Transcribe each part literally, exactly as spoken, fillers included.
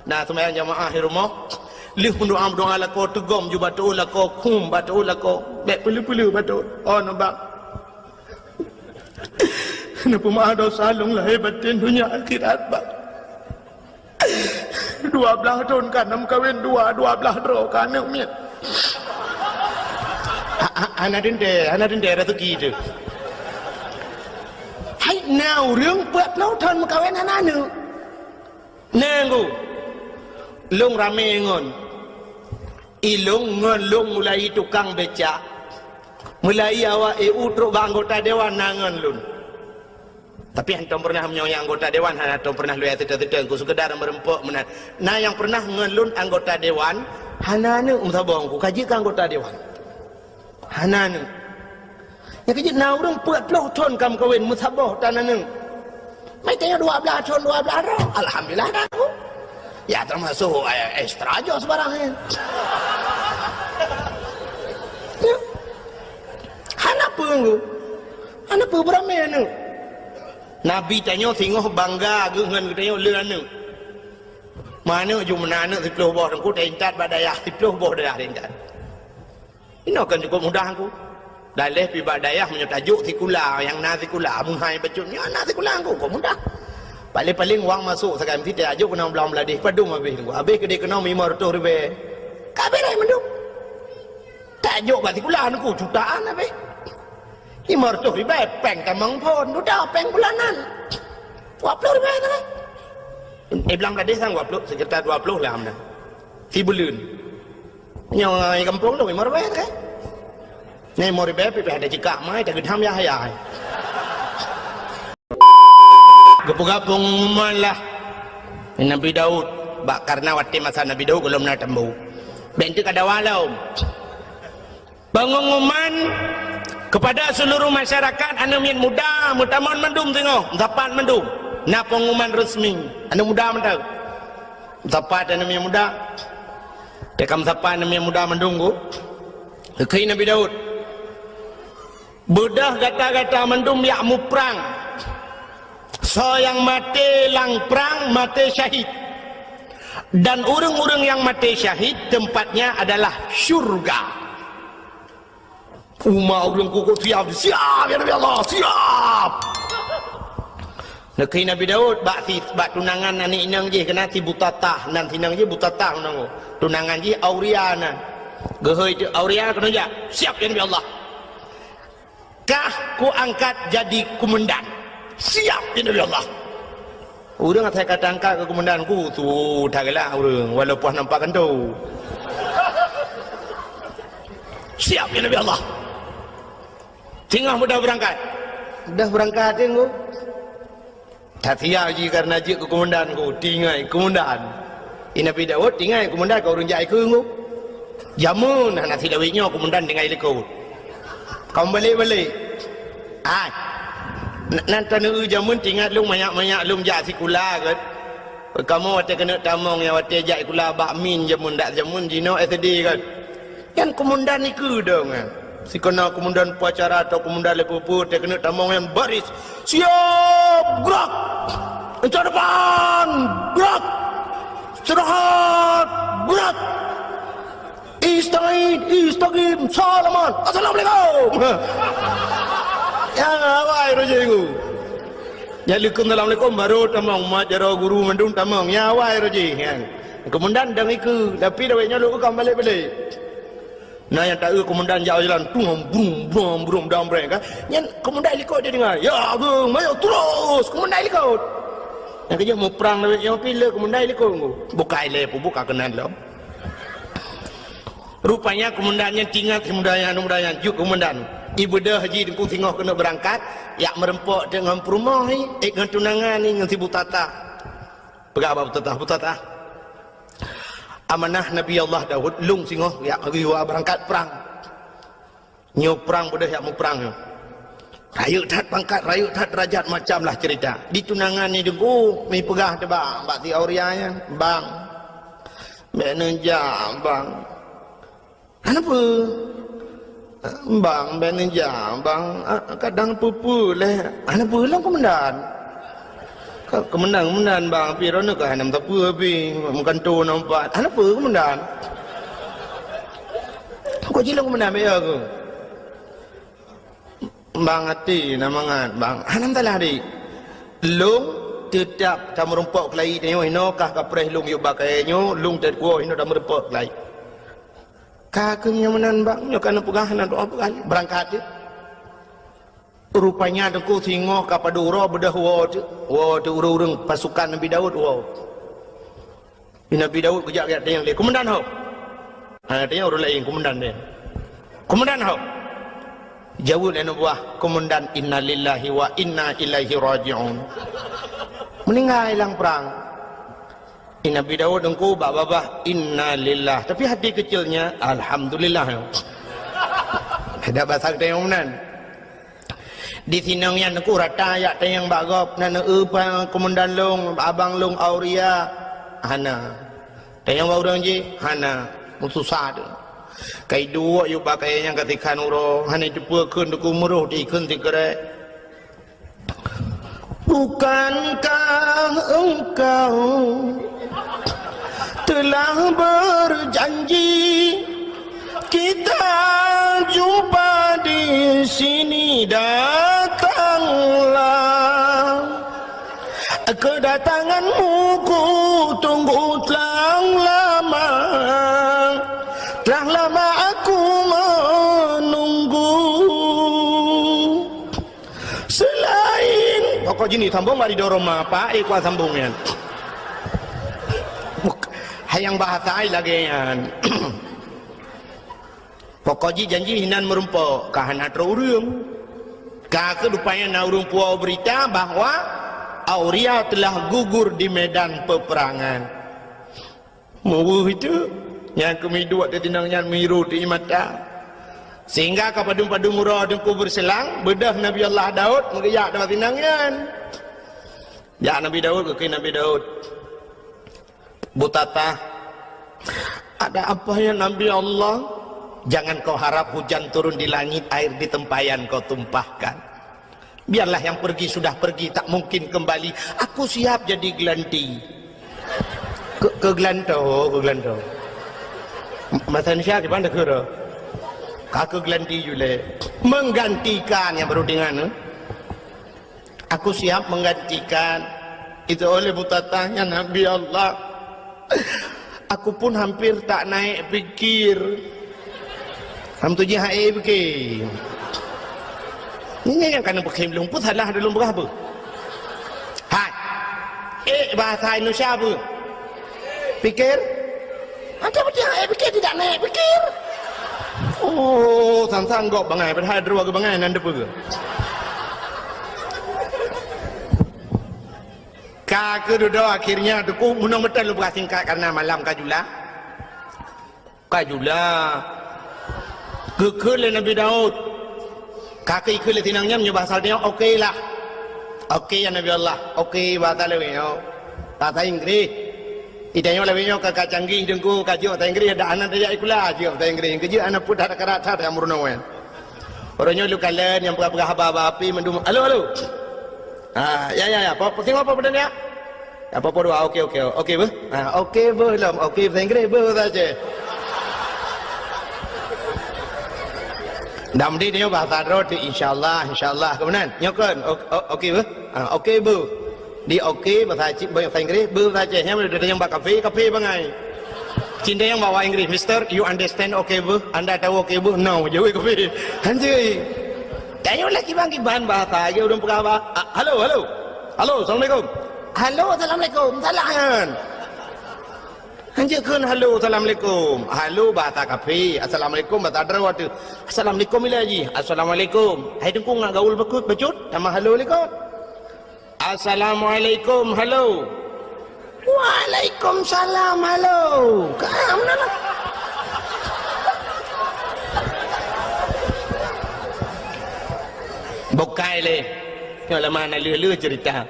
Na seumayang jamaah di rumoh, lheueh meudoa-meudoa lakoe teugom ju bak teuôt lakoe, khum bak teuôt lakoe, bèk peuleu-peuleu bak teuôt. Oh, nibak. Neupeumaaf desya lôn lahé batén donya akhirat, Bah. Dua blaih thôn ka na meukawen dua, dua blaih droe ka aneuk miet. Ha, ha, hana teuntèe, hana teuntèe raseuki teuh. Hai, na ureueng peuet ploh thôn meukawen hana aneuk. Nanggu, lôn ramé ngon. I lôn ngon lôn mulai tukang becak, mulai awak E U trok bak anggota dewan na ngon lôn. Tapi hantom pernah meunyoe nyang anggota dewan hana tom pernah lôn seutôt-seutôt, ku sekedar meureumpok meunan. Na nyang pernah ngon lôn anggota dewan, hana aneuk meusaboh ku ka jeuet keu anggota dewan. Hana aneuk. Nyang keujeuet na ureueng peuet ploh thôn ka meukawen meusaboh tan aneuk. Mai tanyoe dua blaih thôn, dua blaih droe. Alhamdulillah dah aku. Ya termasuk, eh, extra jos barang nyan. Ya. Hana peue nggu. Hana peue beuramé aneuk. Nabi tanyoe singoh bangga geuh ngon geutanyoe le aneuk. Meuaneuk ju meunan aneuk siploh boh teungku taintat bak dayah siploh boh dayah taintat. Inoe kan cukup mudah ku. Daleh pi bak dayah meunyoe tajok sikula nyang na sikula meuhai bacut nyoe na sikula ku kok mudah. Paling-paling wang masok sagai meusitai ajok keunoe blang bladeh padum habéh ku. Habéh keudeh keunoe limong reutôh ribèe. Ka beres mandum. Tajok bak sikula ku jutaan habéh. Limong reutôh ribèe pèng tamong phôn, dudoe pèng bulanan. Dua ploh ribèe sagai. Eh blang bladeh sang dua ploh, sekitar dua ploh lah amna. Sibuleuen. Nyoe gampông tu limong ribèe kan? Nyoe limong ribèe pih ada jikak mai tageudham yah-yah. Geupeugah peungumuman lah Nabi Daud bak karna watèe masa Nabi Daud gohlom na tambu. Bèk teuk ka dawa lom. Peungumuman kepada seluruh masyarakat aneuk miet muda meutamong mandum singoh, meusapat mandum. Na peungumuman resmi aneuk muda mantong. Meusapat aneuk miet muda. Teuka meusapat aneuk miet muda mandum ku. Geukheun Nabi Daud, "Beudôh gata-gata mandum jak muprang. Soe nyang maté lam prang maté syahid. Dan ureueng-ureueng nyang maté syahid tempatnya adalah syurga." Umat ureueng kuku siap, siap ya Nabi Allah, siap. Neukheun Nabi Daud bak si, bak tunangan aneuk inong jih keunan si Butatah, nan si inong jih Butatah nan. Tunangan jih Auria nan. Geuhôi teuk Auria keunoe jak, siap ya Nabi Allah. Kah kuangkat jadi kumandan. Siap ya Nabi Allah. Ureueng asai ka tangkat keu kumandan ku tu tagalak ureueng walaupun nampak kantô. Siap ya Nabi Allah. Singoh mudah beurangkat. Mudah beurangkat tengok. That siap jih karena jeuet keu kumandan ku, tinggai kumandan. I Nabi Daud tinggai kumandan ka ureueng jak ikeu ku. Jameun hana silawét nyoe kumandan tinggai likot. Ka meubalek-balek. Hai. Nan taneuk jameun teuingat lôn manyak-manyak lôn jak sikula kan. Kamoe watèe keuneuk tamong nyang watèe jak sikula bak min jameun dak jameun jinoe S D kan. Nyan kumandan ikeu dong nyan. Sikeuna kumandan upacara atau kumandan lé peue-peue teuh keuneuk tamong nyan baris. Siap, gerak! Insan depan, gerak! Istirahat, gerak! Ista'in, istaqim, salaman, assalamualaikum. Ya, awai roh jih ku. Nyang likot assalamualaikum baru tamong, mat jaroe guru mandum tamong. Ya, awai roh jih nyan. Kumandan dong ikeu, tapi dawet nyoe lôn ka balek-balek. Na nyang taeu kumandan jak jalan, tung, brum, brum, brum, dam breng kan. Nyan kumandan likot dia dengar. Ya, agung, maju terus, kumandan likot. Nyang keujeuet muprang lawét nyoe pih le kumandan likot ngku. Bukai lé peubuka keunan lom. Rupanya kumandan nyan teuingat si muda nyan, muda nyan, jeuet kumandan. Ibeudôh jih teungku singoh keuneuk beurangkat, jak meureumpok teuk ngon peurumoh nyan, eh, ngon tunangan nyan, ngon si Butatah. Peugah bak Butatah, Butatah. Amanah Nabi Allah Daud, lôn singoh jak geuyue beurangkat prang. Nyoe prang beudôh jak muprang nyoe. Rayeuk that pangkat, rayeuk that derajat, macam lah cerita. Di tunangan nyan teungku, mi peugah teuh bak, bak si Auria nyan, "Bang, bèk neujak, Bang." "Hana peue?" "Bang, bèk neujak, Bang. Ah, kadang peue-peue lé." "Hana peue lom, Komandan." Ka keumeunan, keumeunan bang, tapi droeneuh ka hana meusapeue pi, meugantoe nampak. Hana peue keumeunan. Kok jilong keumeunan baya keu? Bang até na mangat bang. Hana meusalah deh. Lôn teutap tameurumpok keulayi tanyoe hinoe kah kapreh lôn yub bak kayée nyoe, lôn teukuoh hinoe tameurumpok keulayi. Ka keuh nyoe meunan bang, nyoe ka neupeugah hana doa peugah nyoe. Beurangkat teuh. Rupanya teungku singoh ka padub uroe beudôh woe teuh, woe teuh ureuëng-ureuëng pasukan Nabi Daud woe. Di Nabi Daud geujak-jak tanyong lé, "Komandan ho?" Hana tanyong ureuëng laén, komandan deh. "Komandan ho?" Jaweueb lé aneuk buah, "Komandan, innalillahi wa inna ilaihi raji'un." Meuninggai lam prang. Di Nabi Daud teungku bak babah, "Innalillah." Tapi hati kecilnya, "Alhamdulillah." Ada bahasa tanyong nan. Di sinong nyan teungku rata jak tanyong bak gob, "Na neueu pa komandan lôn, abang lôn Auria?" Hana. Tanyong bak ureuëng jih? Hana. Meususah teuh. Ka iduek yub bak kayée nyang ka sikhan uroe, hana jiteupeue kheun teungku, meuroh di kheun sikrek. Bukankah engkau telah berjanji kita jumpa di sini, datanglah. Kedatanganmu ku tunggu telah lama, telah lama aku menunggu. Selain pokok jih sambong bak ridho Roma, Pak, eh, kuat sambong nyan. Buk-, hai nyang bahasa ai lagée nyan. Pokok jih janji hinan meurumpok, ka hana troh ureuëng. Ka keuh rupanya na ureuëng puwoe beurita bahwa Auria telah gugur di medan peperangan. Meuweueh itu, nyang keumiduek teutinong nyan miru teuimata. Sehingga ka padum-padum uroe teungku beureuselang, beudôh Nabi Allah Daud meugeujak dua tinong nyan. Jak Nabi Daud, geukheun Nabi Daud, "Butatah, ada apa ya Nabi Allah? Jangan kau harap hujan turun di langit, air di tempayan kau tumpahkan." Biarlah yang pergi sudah pergi, tak mungkin kembali. Aku siap jadi gelanti. Ke, keu geulantoe, keu geulantoe. Bahasa Indonesia di mana keu? Ka keu geulanti julai. Menggantikan yang baru dengan, eh? Aku siap menggantikan. Itu oleh Butatah nyan Nabi Allah. Aku pun hampir tak naik pikir. Ham tu jih hai pikir. Ini yang kana pikir belum pun salah dalam berapa? Hai. Eh, bahasa Indonesia apa? Pikir? Ada betul hai pikir tidak naik pikir. Oh, sang-sang gop bangai padahal dua ke bangai nan depa ke. Ka keududoe akhirnya teungku, meunong meuteun lôn peugah singkat karena malam ka jula. Ka jula. Geukheun lé Nabi Daud. Ka keuh ikheun lé sinang nyan meunyoe bahasa nyoe, "Oke lah." Oke ya Nabi Allah. Oke bahasa lewat nyoe. Bahasa Inggris. Itanyoe lewat nyoe ka, ka canggih teungku, ka jeuet bahasa Inggris, ada anak tajak sikula, jeuet bahasa Inggris. Keujeuet anak pun tak ada karakter yang meureunoe. Uroe nyoe lôn kalon nyang peugah-peugah haba-haba api mandum. Halo, halo. Ha, ya, ya, ya. Apa, apa, apa, apa, ya? Apa, apa, dua. Oke, oke. Oke, beuh. Ha, oke, beuh, lom. Oke, bahasa Inggris, beuh, bahasa Aceh. Dam di nyoe bahasa droe tu, insyaallah, insyaallah. Kemudian, nyoe kan. O-, o-, oke, beuh. Ha, oke, beuh. Di oke, bahasa Aceh, bahasa Inggris, beuh, bahasa Aceh. Nyang udah tanyong bak kafe, kafe bangai. Cin tanyong bak Inggris, "Mister, you understand oke, beuh? Anda tahu oke, beuh?" "No," jaweueb kafe. Hanjeuet. Tanyoe lagi bang kiban bahasa, lagi ureueng peugah bah. Ah, halo, halo. Halo, assalamualaikum. Halo, assalamualaikum. Salah nyan. Hanjeuet kheun halo, assalamualaikum. Halo bahasa kafe, assalamualaikum bahasa droe tu. Assalamualaikum ila ji. Assalamualaikum. Hai teungku ngat gaul beukut, becut, tamah halo likot. Assalamualaikum, halo. Waalaikumsalam, halo. Ka meunan lah. Bukai lé. Nyoe lama na leuh-leuh cerita.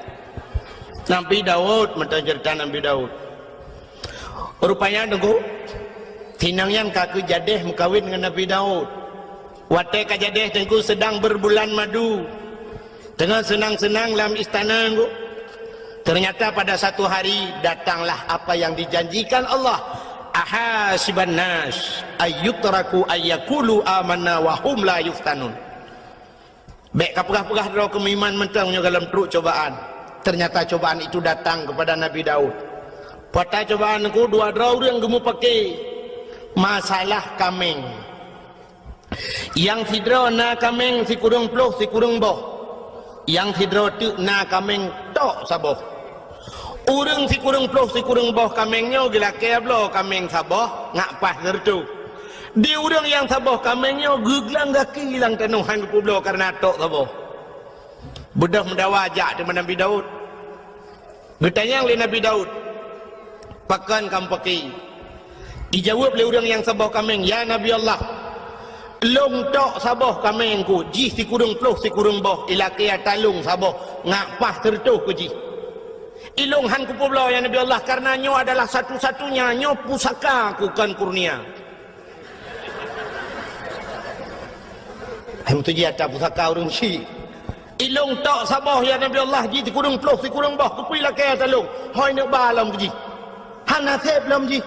Nabi Daud, mantong cerita Nabi Daud. Rupanya teungku, sinang nyan ka keu jadeh meukawen ngon Nabi Daud. Watée ka jadeh teungku sedang berbulan madu. Teungoh seunang-seunang lam istana teungku. Ternyata pada satu hari datanglah apa yang dijanjikan Allah. "Ahasiban nas ayyutraku ayyakulu amanna wa hum la yuftanun." Bèk kapeugah-peugah droe keu meuiman mantong nyoe goh lom trok cobaan. Ternyata cobaan itu datang kepada Nabi Daud. Peue ata cobaan nyan? Dua droe ureueng geumupake masalah kaméng. Nyang sidroe na kaméng sikureueng ploh sikureueng boh. Nyang sidroe teuk na kaméng tok saboh. Ureueng sikureueng ploh sikureueng boh kaméng nyoe geulakèe bloe kaméng saboh ngat paih sireutôh. Di ureueng nyang saboh kaméng nyoe geuglang gaki lam tanoh hán geupeubloe kareuna tok saboh. Beudôh meudawa jak teuma Nabi Daud. Geutanyong lé Nabi Daud, "Pakon kamoe pake?" Ijaweueb lé ureueng nyang saboh kaméng, "Ya Nabi Allah, lôn tok saboh kaméng ku, jih sikureueng ploh sikureueng boh, ilakèe ata lôn saboh, ngat paih sireutôh keu jih. Ilôn hán kupeubloe, ya Nabi Allah, kareuna nyoe adalah satu-satunya, nyoe pusaka ku kon kurnia." Hai meutuji ata pusaka ureueng syik. "Ilôn tok saboh, ya Nabi Allah, jih sikureueng ploh sikureueng boh, keupeue ilakèe ata lôn? Hôi neuk ba lom keu jih. Hana sép lom jih."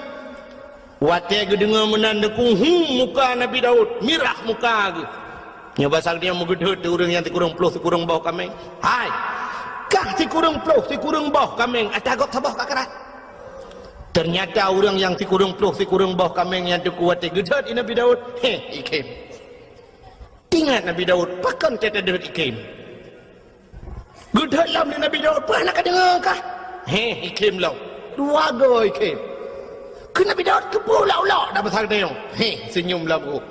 Watèe geudeungoe meunan, neukuhu muka Nabi Daud, mirah muka geuh. Nyoe basa geutanyoe meugeudhôt di ureueng nyang sikureueng ploh sikureueng boh kaméng. "Hai, kah sikureueng ploh sikureueng boh kaméng, ata gob saboh ka krat." Ternyata ureueng nyang sikureueng ploh sikureueng boh kaméng nyan teungku watèe geudhôt di Nabi Daud, heh, ikhém. Teuingat Nabi Daud, "Pakon teuh tadhôt ikhém?" Geudhôt lom lé Nabi Daud, "Peue hana kadeungoe kah?" Heh, ikhém lom. Dua goe ikhém. Keu Nabi Daud, "Keupeue ulok-ulok dak basa geutanyoe?" Heh, seunyum lom geuh.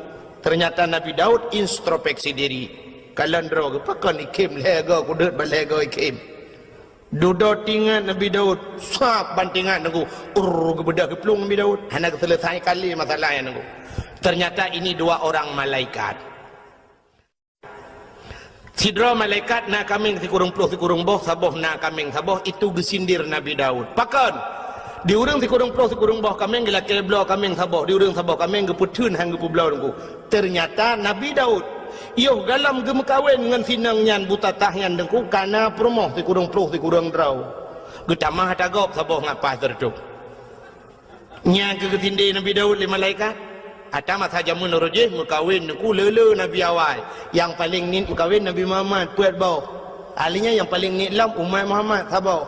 Ternyata Nabi Daud introspeksi diri. Kalon droe geuh, "Pakon ikhém lhèe goe, kudhôt bak lhèe goe ikhém?" Dudoe teuingat Nabi Daud, sab ban teuingat teungku. Urr, geubeudôh geuplueng Nabi Daud. Hana geuseuleusai kali masalah nyan teungku. Ternyata ini dua orang malaikat. Sidroe malaikat na kaméng sikureueng ploh sikureueng boh, saboh na kaméng saboh, itu geusindir Nabi Daud. Pakon? Di ureueng sikureueng ploh sikureueng boh kaméng geulakèe bloe kaméng saboh, di ureueng saboh kaméng geupeutheun hán geupeubloe teungku. Ternyata Nabi Daud, yoh goh lom geumeukawen ngon si inong nyan buta tah nyan teungku, ka na peurumoh sikureueng ploh sikureueng droe. Geutamah ata gob saboh ngat paih sireutôh. Nyan keuh geusindé Nabi Daud lé malaikat. Ata masa jameun uroe jéh meukawen teungku le-le nabi awai. Nyang paleng niet meukawen Nabi Muhammad, peuet boh. Ahli nyan nyang paleng niet lom umat Muhammad, saboh.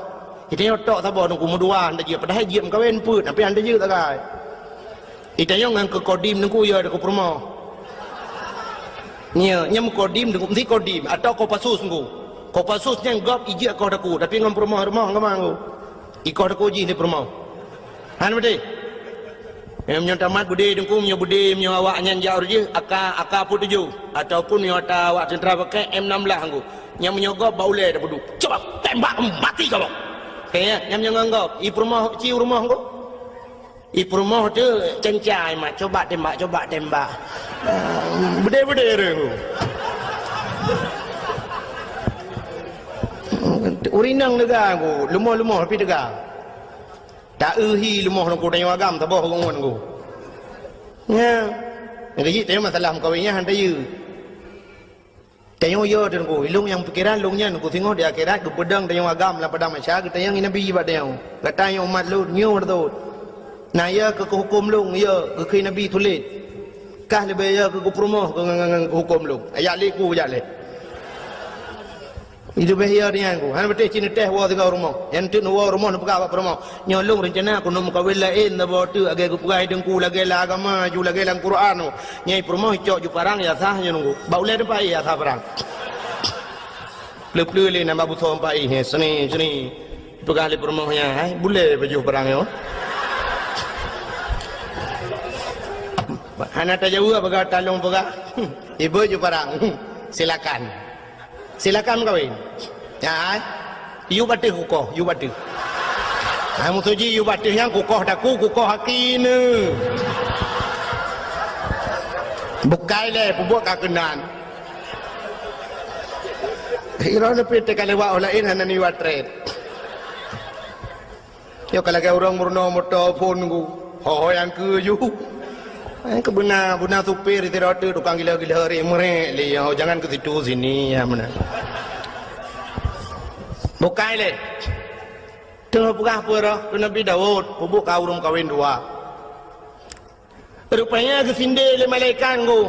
Geutanyoe tok saboh teungku meudua hana jeuet, padahai jeuet meukawen peuet, tapi hana jeuet sagai. Geutanyoe ngon keu kodim teungku, ya, keu peurumoh. Nyo, nyo meukodim teungku, meusti kodim atau Kopassus teungku. Kopassus nyan gob ijeuet koh daku, tapi ngon peurumoh, rumoh ngon teungku. Ikoh daku jih di peurumoh. Hana beutôi? Meunyoe tamat beudé teungku, meunyoe beudé, meunyoe awak nyan jak uroe jéh, aka, aka peuet tujoh. Ataupun meunyoe ata awak teuntra pakai M enam belas teungku. Nyan meunyoe gob bak ulèe tapeuduek. Coba tembak mati kau. Oke, ya, nyan meunyoe ngon gob. I peurumoh, ci u rumoh teungku. I peurumoh teuh cencai mat, coba tembak, coba tembak. Ah, beudé-beudé ureueng. Ureueng inong teuga ku, leumoh-leumoh tapi teuga. Ta-eu hi leumoh teungku, tanyoe agam saboh ureueng ngon ku. Nya. Nyang keuh jih tanyoe masalah meukawen nyan han tayue. Tanyoe yo teungku, ilôn nyang pikeran lôn nyan teungku, singoh di akhirat geupeudong tanyoe agam lam padang mahsyar, geutanyong Nabi bak tanyoe, "Gata nyoe umat lôn, nyoe beutôi. Na yo keu hukôm lôn, yo keu kheun Nabi tuléh. Kah leubeh yo keu peurumoh keu ngon, ngon, ngon hukôm lôn." Ayat lé ku jak lé. Leubeh yo nyan ku. Hana beutôi cit neuteh woe sigoe rumoh. Nyang teuk neuwoe rumoh neupeugah bak peurumoh, "Nyoe lôn reuncana keuneuk meukawen laén saboh teuk, lagèe geupeugah teungku, lagèe lam agama ju, lagèe lam Quran." Nyan i peurumoh icok ju parang, ya sah nyoe teungku. Bak ulèe teumpat ya sah parang. Pleu-pleu lé nambah busoe teumpat ih, seni, seni. Peugah lé peurumoh nyan, "Hai, bulèe baju parang nyoe." Hana tajaweueb, peugah talong peugah. Ibu ju parang. Silakan. Silakan meukawen. Ya, ai. Yub ateueh kukoh, yub ateueh. Hai meutuji yub ateueh nyan kukoh daku, kukoh aki neu. Bukai lé, peubuet ka keunan. Iro neupit teuka lewat orang laén hana niwat trét. Nyoe ka lagèe ureueng meurunoe moto phon ku. Ho-ho nyang keu ju. Eh, keu beuna, beuna supir di rote tukang gila-gila ri meurek lé, oh, jangan ke situ sini, ya, beuna. Bukai lé. Teungoh peugah peue roh keu Nabi Daud, peubuet ka ureuëng kawen dua. Rupanya geusindé lé malaikat nggu.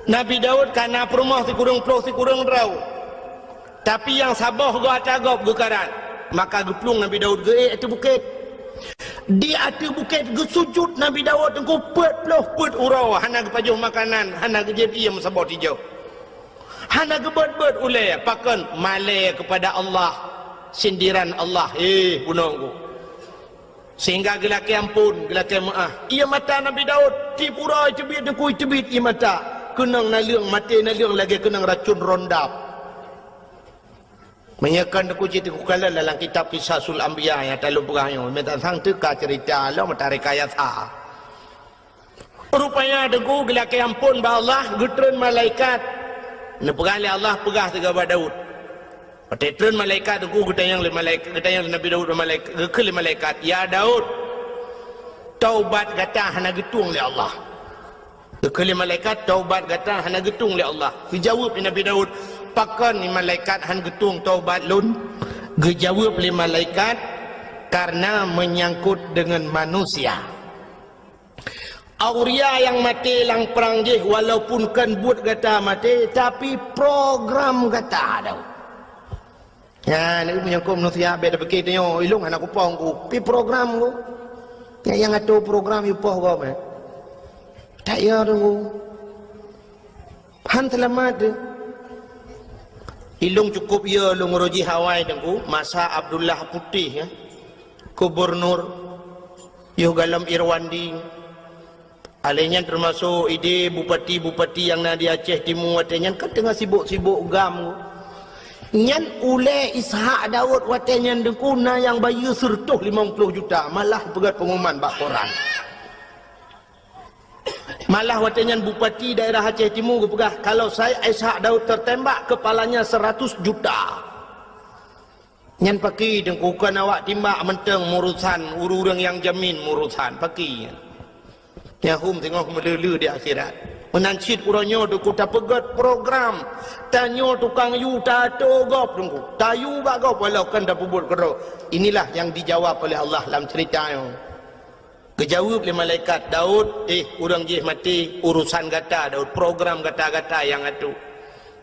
Nabi Daud ka na peurumoh sikureueng ploh sikureueng droe. Tapi nyang saboh goe ata gob geukarat. Maka geuplueng Nabi Daud geuék ateueh bukét. Di ateueh bukét geusujut Nabi Daud teungku peuet ploh peuet uroe, hana geupajoh makanan, hana geujép ié meusaboh tijoh. Hana geubeuet-beuet ulée, pakon malée keupada Allah, sindiran Allah, hé bunoe nggu. Sehingga geulakée amphon, geulakée meuáh. Ié mata Nabi Daud, tiep uroe teubiet, teungku teubiet ié mata. Keunong naleueng, maté naleueng lagée keunong racun rondap. Meunyoe kon teungku cit teukalon dalam kitab Qisasul Anbiya nyang talôn peugah nyoe, meutasang teuka ceurita lom mata rekayasa. Rupanya teungku geulakée amphon bak Allah, geutreun malaikat. Neupeugah lé Allah, peugah sigoe bak Daud. Watée treun malaikat teungku geutanyong lé malaikat, geutanyong lé Nabi Daud bak malaikat, geukheun lé malaikat, "Ya Daud, taubat gata hana geutueng lé Allah." Geukheun lé malaikat, "Taubat gata hana geutueng lé Allah." Geujaweueb lé Nabi Daud, "Pakon ni malaikat han geutueng taubat lôn?" Geujaweueb lé malaikat, "Karena menyangkut dengan manusia." Auria nyang maté lam prang jih walaupun kon buet gata maté, tapi program gata ada. Nyan, menyangkut manusia, bék tapike tanyoe, ilong hana kupoh ku, pi program ku. Nyang, nyang atur program ipoh gob, eh. Tak ya tu. Han seulamat tu. Ilong cukup ya lôn roji hawai teungku, masa Abdullah Putih, ya. Gubernur, yoh galom Irwandi. Alé nyan teumasok idé bupati-bupati nyang na di Aceh Timu watée nyan kan teungoh sibok-sibok gam. Nyan ulée Ishak Daud watée nyan teungku na nyang bayeue seureutôh limong ploh juta, malah peugét pengumuman bak koran. Malah watée nyan bupati daerah Aceh Timu geupeugah, kalau saya Ishak Daud tertembak, kepalanya seratus juta. Nyan paki teungku, kon awak timbak mantong murusan, ureuëng nyang jamin murusan paki nyan. Nyahum teungoh meuleuleue di akhirat. Meunan cit uroe nyoe teungku tapeugét program, tanyoe tukang yue tato gob teungku, tayue bak gob walau kon tapeubuet keudroe. Inilah nyang dijawab oleh Allah lam ceurita nyoe. Geujaweueb lé malaikat, "Daud, eh, ureuëng jih maté, urusan gata, Daud, program gata-gata nyang atur.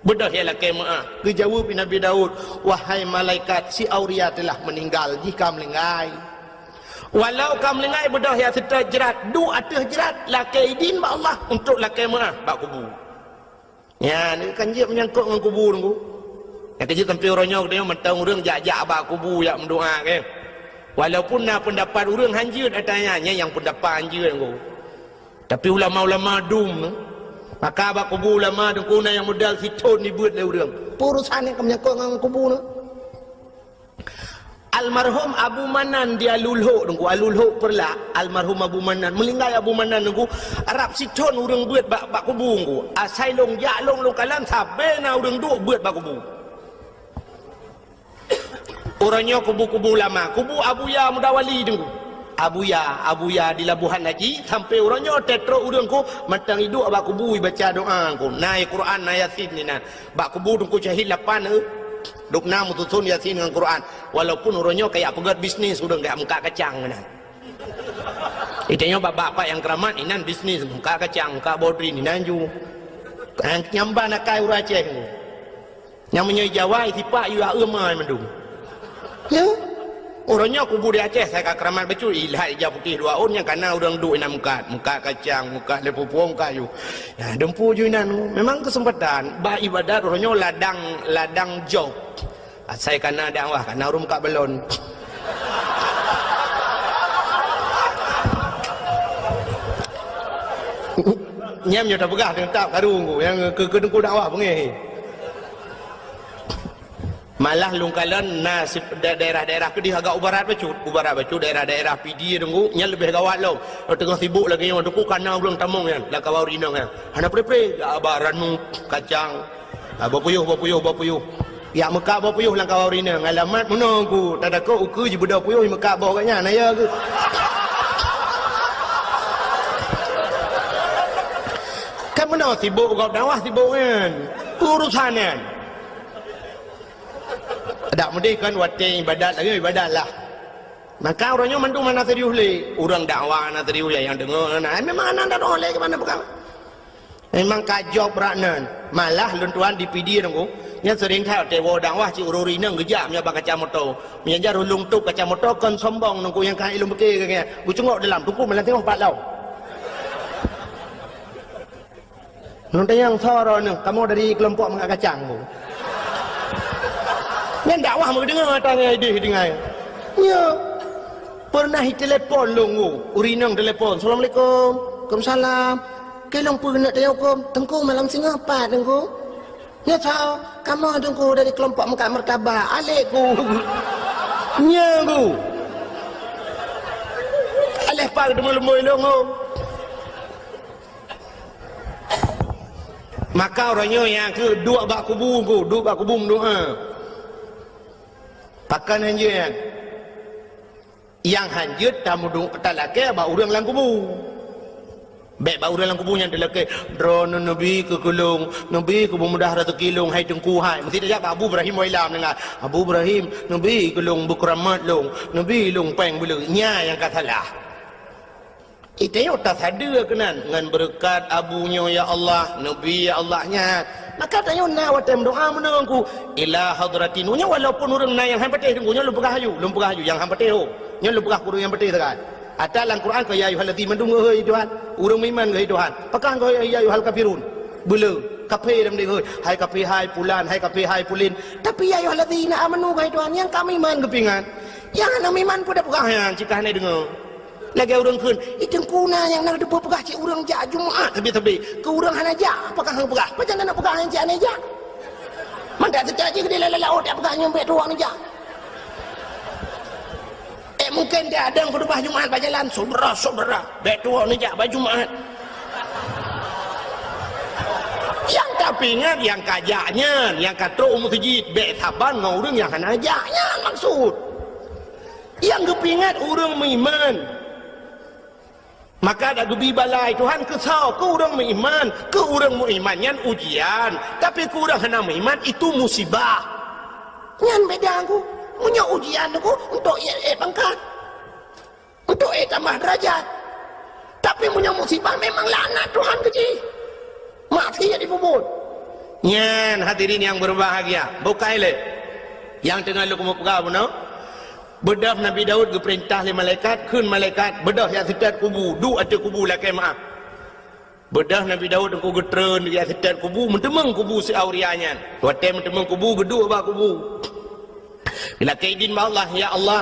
Beudôh ya lakée meuáh." Geujaweueb lé Nabi Daud, "Wahai malaikat, si Auria telah meninggal, jih ka meulinggai. Walau ka meulinggai, beudôh ya seutôt jrat, duek ateueh jrat, lakée idin bak Allah untuk lakée meuáh bak kubu." Nyan, kan jeuet meunyangkot ngon kubu teungku. Nyang keujeuet sampoe uroe nyoe geutanyoe mantong ureuëng jak-jak bak kubu jak meudoá, kan. Walaupun na peundapat ureuëng hanjeuet ata nyan, nyan nyang peundapat hanjeuet teungku. Tapi ulama-ulama dum, maka bak kubu ulama teungku na nyang modal sithon dibeuet lé ureuëng. Peue urusan nyang ka meunyangkot ngon kubu nyoe. Almarhum Abu Manan di Alulhok teungku, Alulhok Peureulak, almarhum Abu Manan. Meulinggai Abu Manan teungku, rab sithon ureuëng beuet bak, bak kubu teungku. Asai lôn jak lôn, lôn kalon sabe na ureuëng duek beuet bak kubu. Uroe nyoe kubu-kubu ulama, kubu Abuya Mudawali teungku. Abuya, Abuya di Labuhan Haji, sampoe uroe nyoe teutrok ureuëng ku mantong iduek bak kubu ibaca doá teungku. Na Quran, na Yasin inan. Bak kubu Teungku Syahid lapan, eh. Dubna meususon Yasin ngon Quran. Walaupun uroe nyoe kajak peugét bisnis ureuëng kajak meukat kacang meunan. Itanyoe bak-bak nyang keuramat inan bisnis, meukat kacang, meukat bodrin inan ju. Nyang ban akai ureuëng Aceh. Nyang meunyoe Jawa sipak yue aeu mai mandum. Ya. Uroe nyoe kubu di Aceh sai ka keuramat bacut, ilat ija putéh dua ôn nyang kana ureuëng duek inan meukat, meukat kacang, meukat lé pupueng, meukat ju. Ya, dumpu ju inan. Memang keuseumpatan bak ibadat uroe nyoe ladang, ladang job. Asai kana dakwah, kana ureuëng meukat balon. Nyam nyoe tapeugah teutab karu nyang keu, keu teungku dakwah beungéh. Malah lôn kalon na si-, da-, daerah-daerah keudeh agak u barat bacut. U barat bacut daerah-daerah Pidie teungku, nyan leubeh gawat lom. Teungoh sibok lagée nyoe teungku kana ureuëng tamong nyan, lam kawan ureuëng inong nyan. Hana pre-pre, jak ba ranup, kacang. Ah, bapuyuh, bapuyuh, bapuyuh. Jak meukat bapuyuh lam kawan ureuëng inong. Alamat meunoe ku, tadakot ukeue jibeudôh puyuh meukat boh gobnyan, na ya keuh. Kan meunoe sibok gob dakwah sibok nyan. Urusan nyan. Dak meudeh kan watée ibadat lagée ibadat lah. Maka uroe nyoe mandum hana serius lé. Ureuëng dakwah hana serius lé, nyang deungoe hana. Eh, memang hana dakwah lé keumanö peugah. Memang ka jok brat nan. Malah lôn tuan di Pidie nunggu. Nyan sering that tewo dakwah cit ureuëng inong geujak meunyoe bak kaca moto. Meunyoe jar ulôn tup kaca moto kon sombong nunggu nyang ka ilôn beuke geucungok dalam tungku malam tengok pat lau. Nyoe tanyong soe droeneuh, kamoe dari keulompok mangat kacang bu. Nyan dakwah meudeungoe ata ngon idéh deungai. Nyoe. Pernah itelepon lôn bu, ureuëng inong telepon, "Assalamualaikum." "Waalaikumsalam." "Keu lôn peue keuneuk tanyong huköm?" "Teungku malam singoh pat, Teungku." "Nyoe soe?" "Kamoe Teungku dari keulompok meukat martabak." "Alek ku." Nyoe ku. Aleh pat teuma leumboi lôn bu. Maka uroe nyoe nyang keu duek bak kubu ku, duek bak kubu meudoa. Pakon hanjeuet nyan? Nyang hanjeuet tameudoa talakée bak ureuëng lam kubu. Bék bak ureuëng lam kubu nyan talakée, "Droeneuh neubi keu keu lôn, neubi keu beumudah rezeki lôn, hai Teungku hai." Meusti tajak bak Abu Ibrahim Wailam deungon, "Abu Ibrahim, neubi keu lôn beukeuramat lôn, neubi lôn péng beuleue." Nyan nyang ka salah. Itanyoe tasadeue keunan, "Ngon beureukat abu nyoe ya Allah, neubi ya Allah nyan." Maka tanyoe na watée meudoa meunan ku, "Ila hadratin." Nyoe walaupun ureuëng na nyang han patéh Teungku, nyoe lôn peugah aju, lôn peugah aju nyang han patéh ho. Nyoe lôn peugah keu ureuëng nyang patéh sagai. Ata lam Quran keu ya ayyuhallazina mandum geuhôi Tuhan, ureuëng meuiman geuhôi Tuhan. Pakon geuhôi ya ayyuhal kafirun? Beuleue, kafé lam deh geuhôi. Hai kafé hai pulan, hai kafé hai pulin. Tapi ya ayyuhallazina amanu geuhôi Tuhan, nyang ka meuiman geupingat. Nyang hana meuiman peue tapeugah nyan, cit ka hana deungoe. Lagée ureuëng kheun, "Ih, Teungku na nyang na teupeue peugah cit ureuëng jak Jumat sabe-sabe. Keu ureuëng hana jak, pakon hana peugah? Pajan na peugah nyang cit hana jak?" Mandak seutia jih keudeh lalai laôt jak peugah nyoe bék tuwoe neujak. Eh, mungken dia ada khutubah Jumat bak jalan, "Saudara-saudara, bék tuwoe neujak bak Jumat." Nyang tapeuingat nyang ka jak nyan, nyang ka trok u meuseujid, bék saban ngon ureuëng nyang hana jak nyan maksud. Nyang geupeuingat ureuëng meuiman. Maka dak geubi bala lé Tuhan keu soe? Keu ureuëng meuiman. Keu ureuëng meuiman nyan ujian, tapi keu ureuëng hana meuiman itu musibah. Nyan beda ku. Meunyoe ujian ku untuk ié-ié pangkat, untuk ié tambah derajat. Tapi meunyoe musibah memang laknat Tuhan keu jih. Maksiat jipeubuet. Nyan hadirin nyang berbahagia, bukai lé nyang teungoh lôn keumeung peugah bunoe. Beudôh Nabi Daud geupeurintah lé malaikat, kheun malaikat, "Beudôh jak seutôt kubu, duek ateueh kubu lakée meuáh." Beudôh Nabi Daud teungku geutreun jak seutôt kubu, meuteumeung kubu si Auria nyan. Watée meuteumeung kubu, geuduek bak kubu. Geulakée idin bak Allah, "Ya Allah,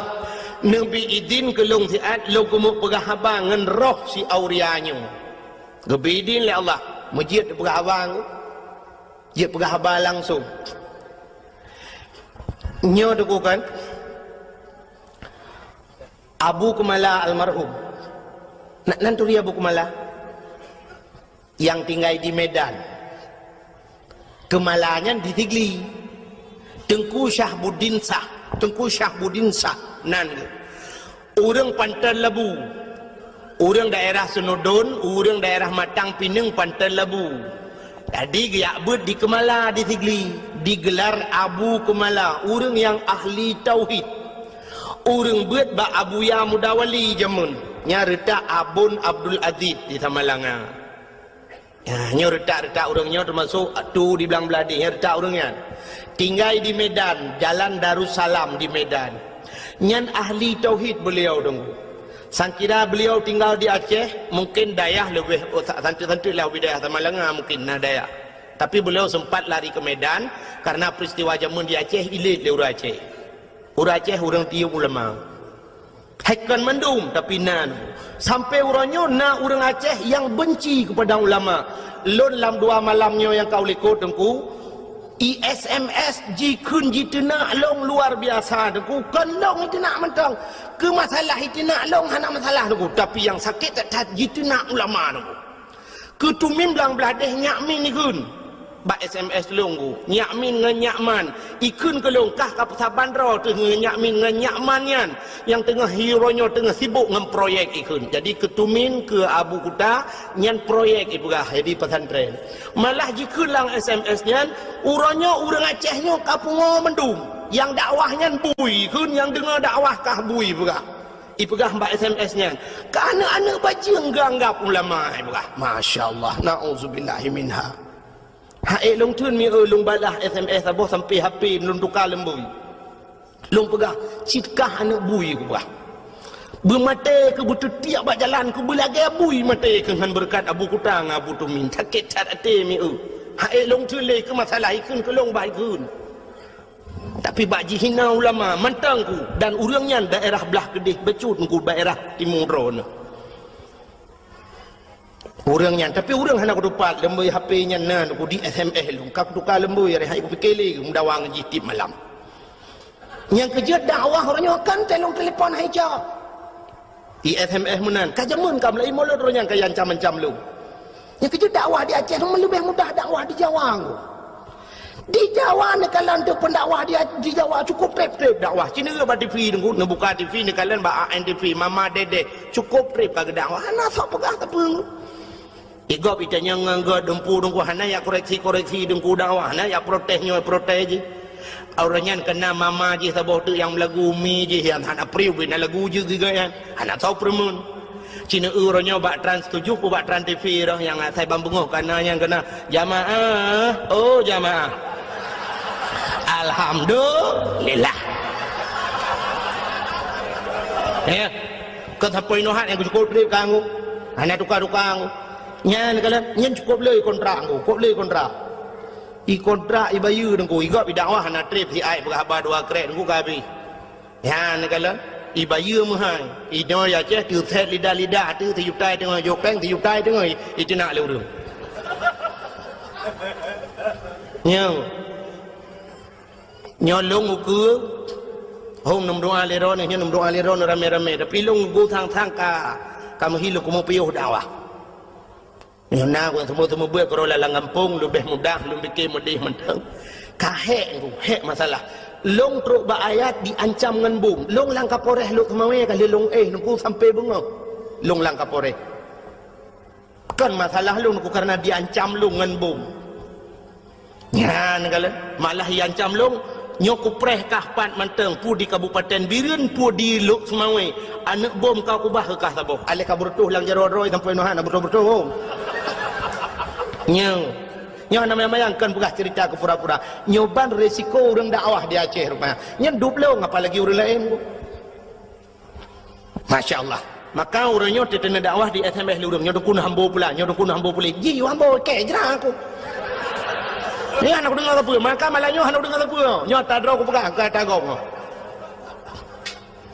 neubi idin keu lôn siat lôn keumeung peugah haba ngon roh si Auria nyoe." Geubi idin lé Allah, meujeuet peugah haba. Jeuet peugah haba langsong. Nyoe teungku kan, Abu Keumala almarhum. Na, nan turi Abu Keumala? Nyang tinggai di Medan. Keumala nyan di Sigli. Teungku Syahbuddin Syah. Teungku Syahbuddin Syah nan geuh. Ureuëng Panton Labu. Ureuëng daerah Seunudon, ureuëng daerah Matang Pineung Panton Labu. Jadi geujak beuet di Keumala di Sigli, digelar Abu Keumala, ureuëng nyang ahli tauhid. Ureuëng beuet bak Abuya Mudawali jameun, nyang reutak Abon Abdul Aziz di Samalanga. Ya, nyoe reutak-reutak ureuëng nyoe teumasok tu di Blang Bladeh, nyoe reutak ureuëng nyan. Tinggai di Medan, Jalan Darussalam di Medan. Nyan ahli tauhid beliau teungku. Sangkira beliau tinggal di Aceh, mungkin dayah leubeh, oh, sa-, santeuk-santeuk lah wilayah Samalanga mungkin na dayah. Tapi beliau sempat lari ke Medan karena peristiwa jameun di Aceh ilét lé ureuëng Aceh. Ureuëng Aceh ureuëng tiyeum ulama. Hai kon mandum, tapi na. Sampai uroe nyoe na ureuëng Aceh nyang benci kepada ulama. Lôn lam dua malam nyoe nyang ka u likot teungku, i S M S jikheun jiteunak lôn luar biasa teungku. Kon lôn jiteunak mantong. Keu masalah jiteunak lôn hana masalah teungku, tapi nyang sakét that-that jiteunak ulama teungku. Keu tumin Blang Bladeh nyak min ikheun. Bak S M S lôn ku. Nyak min ngon nyak man. Ikheun keu lôn kah ka peusaban droe teuh ngon nyak min ngon nyak man nyan. Nyang teungoh hi uroe nyoe teungoh sibok ngon proyek ikheun. Jadi keu tumin keu Abu Kuta nyan proyek ipeugah jadi pesantren. Malah jikheun lam S M S nyan, uroe nyoe ureuëng Aceh nyoe ka pungo mandum. Nyang dakwah nyan bui ikheun, nyang deungoe dakwah kah bui peugah. Ipeugah bak S M S nyan, ka aneuk-aneuk bajeueng geuanggab ulama, ipeugah. Masya Allah, na'udzubillahi minha. Hai lôn theun mi, eh, lôn balah S M S saboh sampai H P lôn tuka leumbui. Lôn peugah, "Cit kah aneuk bui," kupeugah. "Beumaté keu beuteutiek bak jalan keu beulagée bui maté keu ngon beureukat Abu Kuta ngon Abu Tumin. Sakét that até mi, eh." Hai lôn theun lé keu masalah ikheun keu lôn bah ikheun. Tapi bak jihina ulama mantong ku, dan ureuëng nyan daerah blah keudeh bacut ku daerah timu droeneuh. Ureuëng nyan, tapi ureuëng hana kutupat leumbui H P nyan na ku di S M S lôn, ka kutuka leumbui, hai kupike lé meudawa ngon jih tieb malam. Nyang keujeuet dakwah uroe nyoe kan teuh lôn telepon hai jak. Di S M S meunan, ka jameun ka meulai mulod uroe nyan ka ancam-ancam lôn. Nyang keujeuet dakwah di Aceh leubeh mudah dakwah di Jawa ngon. Di Jawa neukalon teuh pendakwah di, di Jawa cukup treb-treb dakwah. Ci neue bak T V ngon, neubuka T V neukalon bak A N T V, Mama Dede, cukup treb ka geudakwah. Hana sok peugah sapeue. Igob itanyong ngon geuh dumpu dengku hana yak koreksi-koreksi dengku dakwah, hana yak protes nyoe protes jih. Awak nyan kena mama jih saboh teuk nyang meulagu umi jih nyang hana priu bina lagu jih giga nyan. Hana tau peureumeun. Cina uroe nyoe bak Trans tujuh ku bak Trans T V roh nyang asai bang beungoh kana nyang kena jamaah, oh jamaah. Alhamdulillah. Ya. Keu sapeue inoe hat nyang cukup treb kanggo. Hana tuka-tuka kanggo. Nyan kalon, nyan cukup lé kontrak ngku, cukup lé kontrak. I kontrak i bayeue ngku, i gob i dakwah hana treb siat peugah haba dua krek ngku ka habéh. Nyan kalon, i bayeue meuhai, i nyoe i Aceh teuset lidah-lidah teuh sijuta teungoh jok péng sijuta teungoh i, i teunak lé ureuëng. Nyoe. Nyoe lôn ukeue, hom neumeudoa lé droeneuh, nyoe neumeudoa lé droeneuh ramé-ramé, tapi lôn ukeue sang-sang ka, ka meuhi lôn keumeung piôh dakwah. Nyoe na ureuëng seumeubeuet-seumeubeuet keudroe lam gampông, leubeh mudah lôn pike meudeh mantong. Ka hék ngku, hék masalah. Lôn trok bak ayat diancam ngon bom. Lôn lam Kapolres Lhokseumawe ka lheueh lôn éh ngku sampoe beungoh. Lôn lam Kapolres. Kon masalah lôn, ku kareuna diancam lôn ngon bom. Nyan kalon, malah iancam lôn, nyoe kupreh kah pat mantong, peue di Kabupaten Bireuen, peue di Lhokseumawe, aneuk bom ka kubah keu kah saboh. Aléh ka beureutoh lam jaroe droe sampoe nyoe hana beureutoh-beureutoh bom. Nyoe, nyoe hana mayang-mayang kon peugah ceurita keu pura-pura. Nyoe ban resiko ureuëng dakwah di Aceh rupanya. Nyan dup lôn, apalagi ureuëng laén. Masya Allah. Maka ureuëng nyoe teuteuna dakwah di S M S lé ureuëng, nyoe dukun hambo pula, nyoe dukun hambo pula. Ji hambo kek jera aku. Ni hana kudeungoe sapeue, maka malam nyoe hana kudeungoe sapeue. Nyoe ata droe kupeugah, keu ata gob nyoe.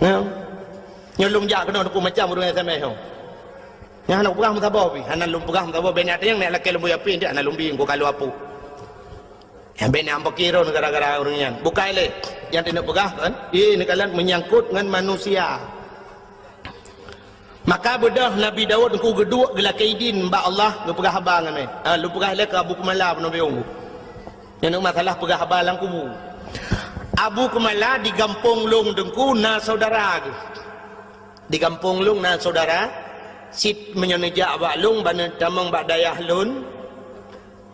Nyoe. Nyoe lôn jak keunoe dukun macam ureuëng S M S nyoe. Nyoe hana kupeugah meusaboh pih, hana lôn peugah meusaboh, bèk nyan nyang nèk lakèe lôn buya pih, hana lôn bi, ku kalu apu. Nyang bèk na ambek kiron gara-gara ureuëng nyan. Bukai lé. Nyang teuneuk peugah kan? Ih, neukalon meunyangkot ngon manusia. Maka beudôh Nabi Daud ngku geuduek geulakée idin bak Allah geupeugah haba ngon mé. Ha, lôn peugah lé keu Abu Keumala peunoh biong. Nyan masalah peugah haba lam kubu. Abu Keumala di gampông lôn teungku na saudara geuh. Di gampông lôn na saudara, cit meunyoe neujak bak lôn, ban neutamong bak dayah lôn,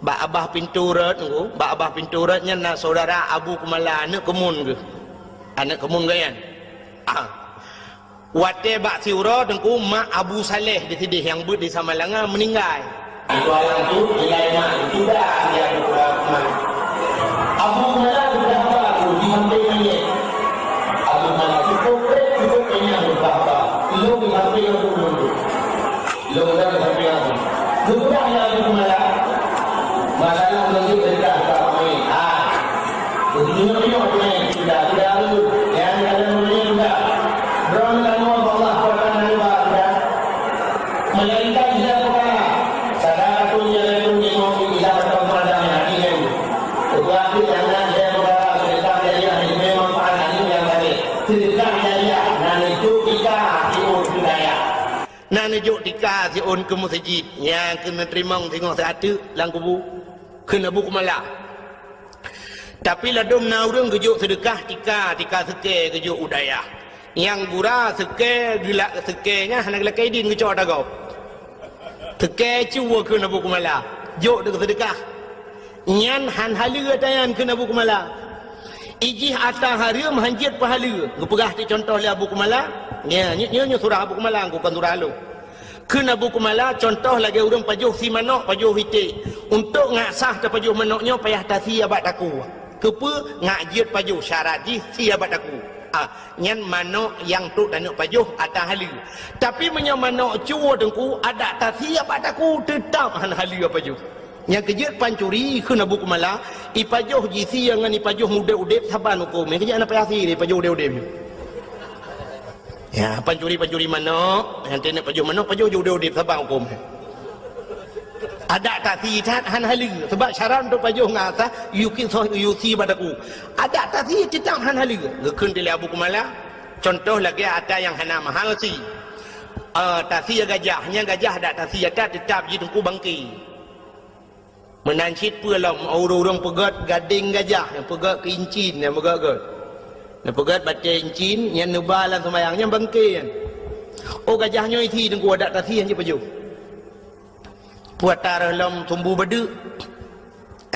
bak abah pintoe rot ngku, bak abah pintoe rot nyan na saudara Abu Keumala, aneuk keumun geuh. Aneuk keumun geuh nyan. Ah. Watée bak siuroe teungku mak Abu Saleh di sideh nyang beuet di Samalanga meuninggai. Itu alam tu nilai mak itu dah dia berubah. Abu Mala sudah baru di samping manyét. Abu Mala cukup berat, cukup kenyang berubah. Lôn di samping aku dulu. Lôn dah di samping aku. Sudah ya Abu Mala. Masalah menunjuk dekat tak main. Ah. Begitu juga main. Sudah, sudah tu. Yang ada menunjuk sudah. Berang kamu Allah Tuhan dari sudah. Melainkan dia peukara. Sadaqatun jariyatul lil mu'min idza fatahu madamnya. Tetapi jangan dia peukara sedekah jariah yang memang pahala nyang sakét. Sedekah jariah nan itu tika siôn keu dayah. Nan ijok tika siôn keu meuseujid nyang keuneuk teurimong singoh siat teuk lam kubu keu Abu Keumala. Tapi ladôm na ureuëng geujok seudeukah tika, tika seukée geujok u dayah. Nyang gura seukée geulak seukée nyan hana geulakée idin geucok ata gob. Seukée cue kheun Abu Keumala, jok deuk seudeukah. Nyan han haleue ata nyan kheun Abu Keumala. Ijih ata hareuem hanjeuet pahala. Geupeugah ti contoh lé Abu Kumala. Nya, nyoe, nyoe, nyoe surah Abu Kumala, kon surah lôn. Kheun Abu Kumala, contoh lagée ureuëng pajoh sie manok, pajoh iték. Untuk ngak sah tapajoh manok nyoe payah tasie bak takue. Keupeue? Ngak jeuet pajoh, syarat jih sie bak takue. Ah, nyan manok nyang trok taneuk pajoh ata haleue. Tapi meunyoe manok cue teungku, adak tasie bak takue, teutab hana haleue pajoh. Nyang keujeuet pancuri kheun Abu Kumala, ipajoh jisie ngon ipajoh udeb-udeb saban huköm. Nyang keujeuet hana payah sie, ipajoh udeb-udeb. Ya, pancuri-pancuri manok, nyang keuneuk pajoh manok, pajoh ji udeb-udeb saban huköm. Adak tasie that hana haleue, sabab syarat untuk pajoh ngon ata, yue ki soh, yue sie bak takue. Adak tasie teutab hana haleue. Geukheun lé Abu Kumala, contoh lagée ata nyang hana mahal sie. Ah, tasie gajah, nyang gajah adak tasie ata teutab jih teungku bangke. Meunan cit peue lom ureuëng-ureuëng peugét gadeng gajah, nyang peugét keu incin, nyang peugét-gét. Nyang peugét batée incin, nyang neuba lam seumayang, nyang bangke nyan. Oh, gajah nyoe isie teungku adak tasie nyan jipajoh. Peue ata reuloh lom sumbu badeuk.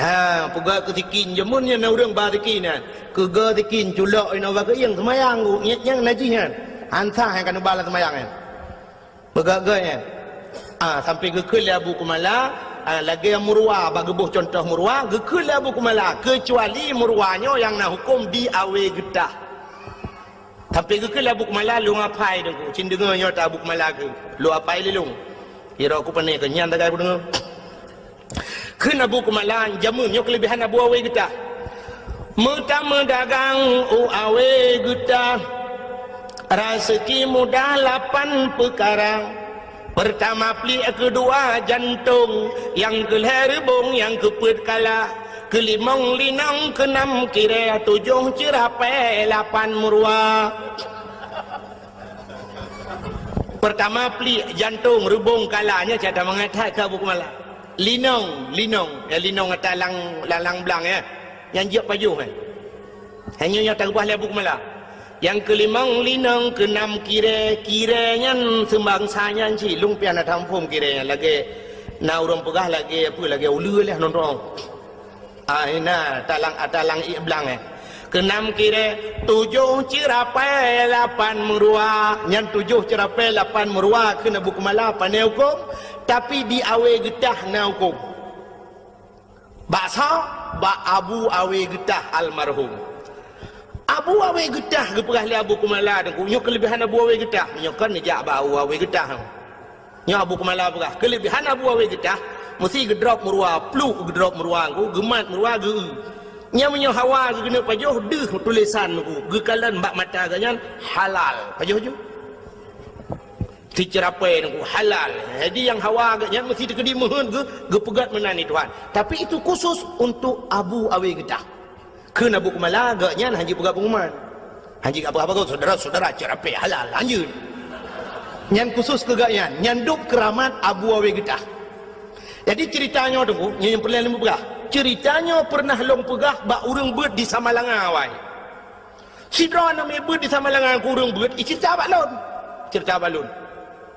Ha, peugét keu sikin, jameun nyan na ureuëng ba sikin nyan. Keuga sikin, culok inoe bak keuieng seumayang, nyang, nyang najih nyan. Hansa nyang ka neuba lam seumayang nyan. Peugét-gét nyan. Ah, sampai geukheun lé Abu Kumala, ah, lagée murwa, bak geuboh contoh murwa, geukheun lé Abu Kumala, keucuali murwa nyoe nyang na huköm di awe geutah. Sampai geukheun lé Abu Kumala, lôn apai deungoe, cit deungoe nyoe ta Abu Kumala keu, lôn apai lé lôn. Kira ku pane keu nyan tagai ku deungoe. Kheun Abu Kumala, jameun nyoe keuleubehan Abu Awe Geutah. Meutameudagang u Awe Geutah, raseuki mudah lapan peukara. Peurtama pliek, keudua jantong, nyang keulhée reubong, nyang keupeuet kala, keulimong linong, keunam kirée, tujoh ceurapée, lapan meuruwa. Peurtama pliek, jantong, reubong, kala, nyan cit that mangat that keu Abu Kumala. Linong, linong. Ya, linong ata lang, lang, lang blang, ya. Nyang jeuet pajoh, eh. Hanya nyang tagubah lé Abu Kumala. Nyang keulimong linong, keunam kirée, kirée nyan seubangsa nyan cit. Lôn pian na taphom kirée nyan lagée na ureuëng peugah lagée apa, lagée uleue leh nonton. Ah, na, talang, talang ié blang, eh. Keunam kirée, tujoh ceurapée, lapan meuruwa. Nyan tujoh ceurapée, lapan meuruwa kheun Abu Kumala pane huköm, tapi di Awe Geutah na huköm. Bak soe? Bak Abu Awe Geutah almarhum. Abu Awe Geutah geupeugah lé Abu Kumala teungku, nyoe keuleubehan Abu Awe Geutah. Nyoe kon neujak bak Abu Awe Geutah. Nyoe Abu Kumala peugah, keuleubehan Abu Awe Geutah, meusti geudrop meuruwa, pluek geudrop meuruwa, geumat meuruwa, geu-eu. Nyan meunyoe hawa geukeuneuk pajoh, deuh tulésan geukalon bak mata geuh nyan halal. Pajoh ju. Siceurapée geuh halal. Jadi nyang hawa geuh nyan meusti teukeudi meuheuet geuh, geupeugét meunan di Tuhan. Tapi itu khusus untuk Abu Awe Geutah. Kheun Abu Kumala, geuh nyan hanjeuet peugah pengumuman. Hanjeuet peugah bagoe, saudara-saudara, ceurapée halal, hanjeuet. Nyan khusus keu geuh nyan, nyan dub keuramat Abu Awe Geutah. Jadi ceurita nyoe teungku, nyoe nyang peureulée lôn peugah. Ceurita nyoe peureunah lôn peugah bak ureuëng beuet di Samalanga awai. Sidroe aneuk miet beuet di Samalanga keu ureuëng beuet, iceurita bak lôn. Ceurita bak lôn.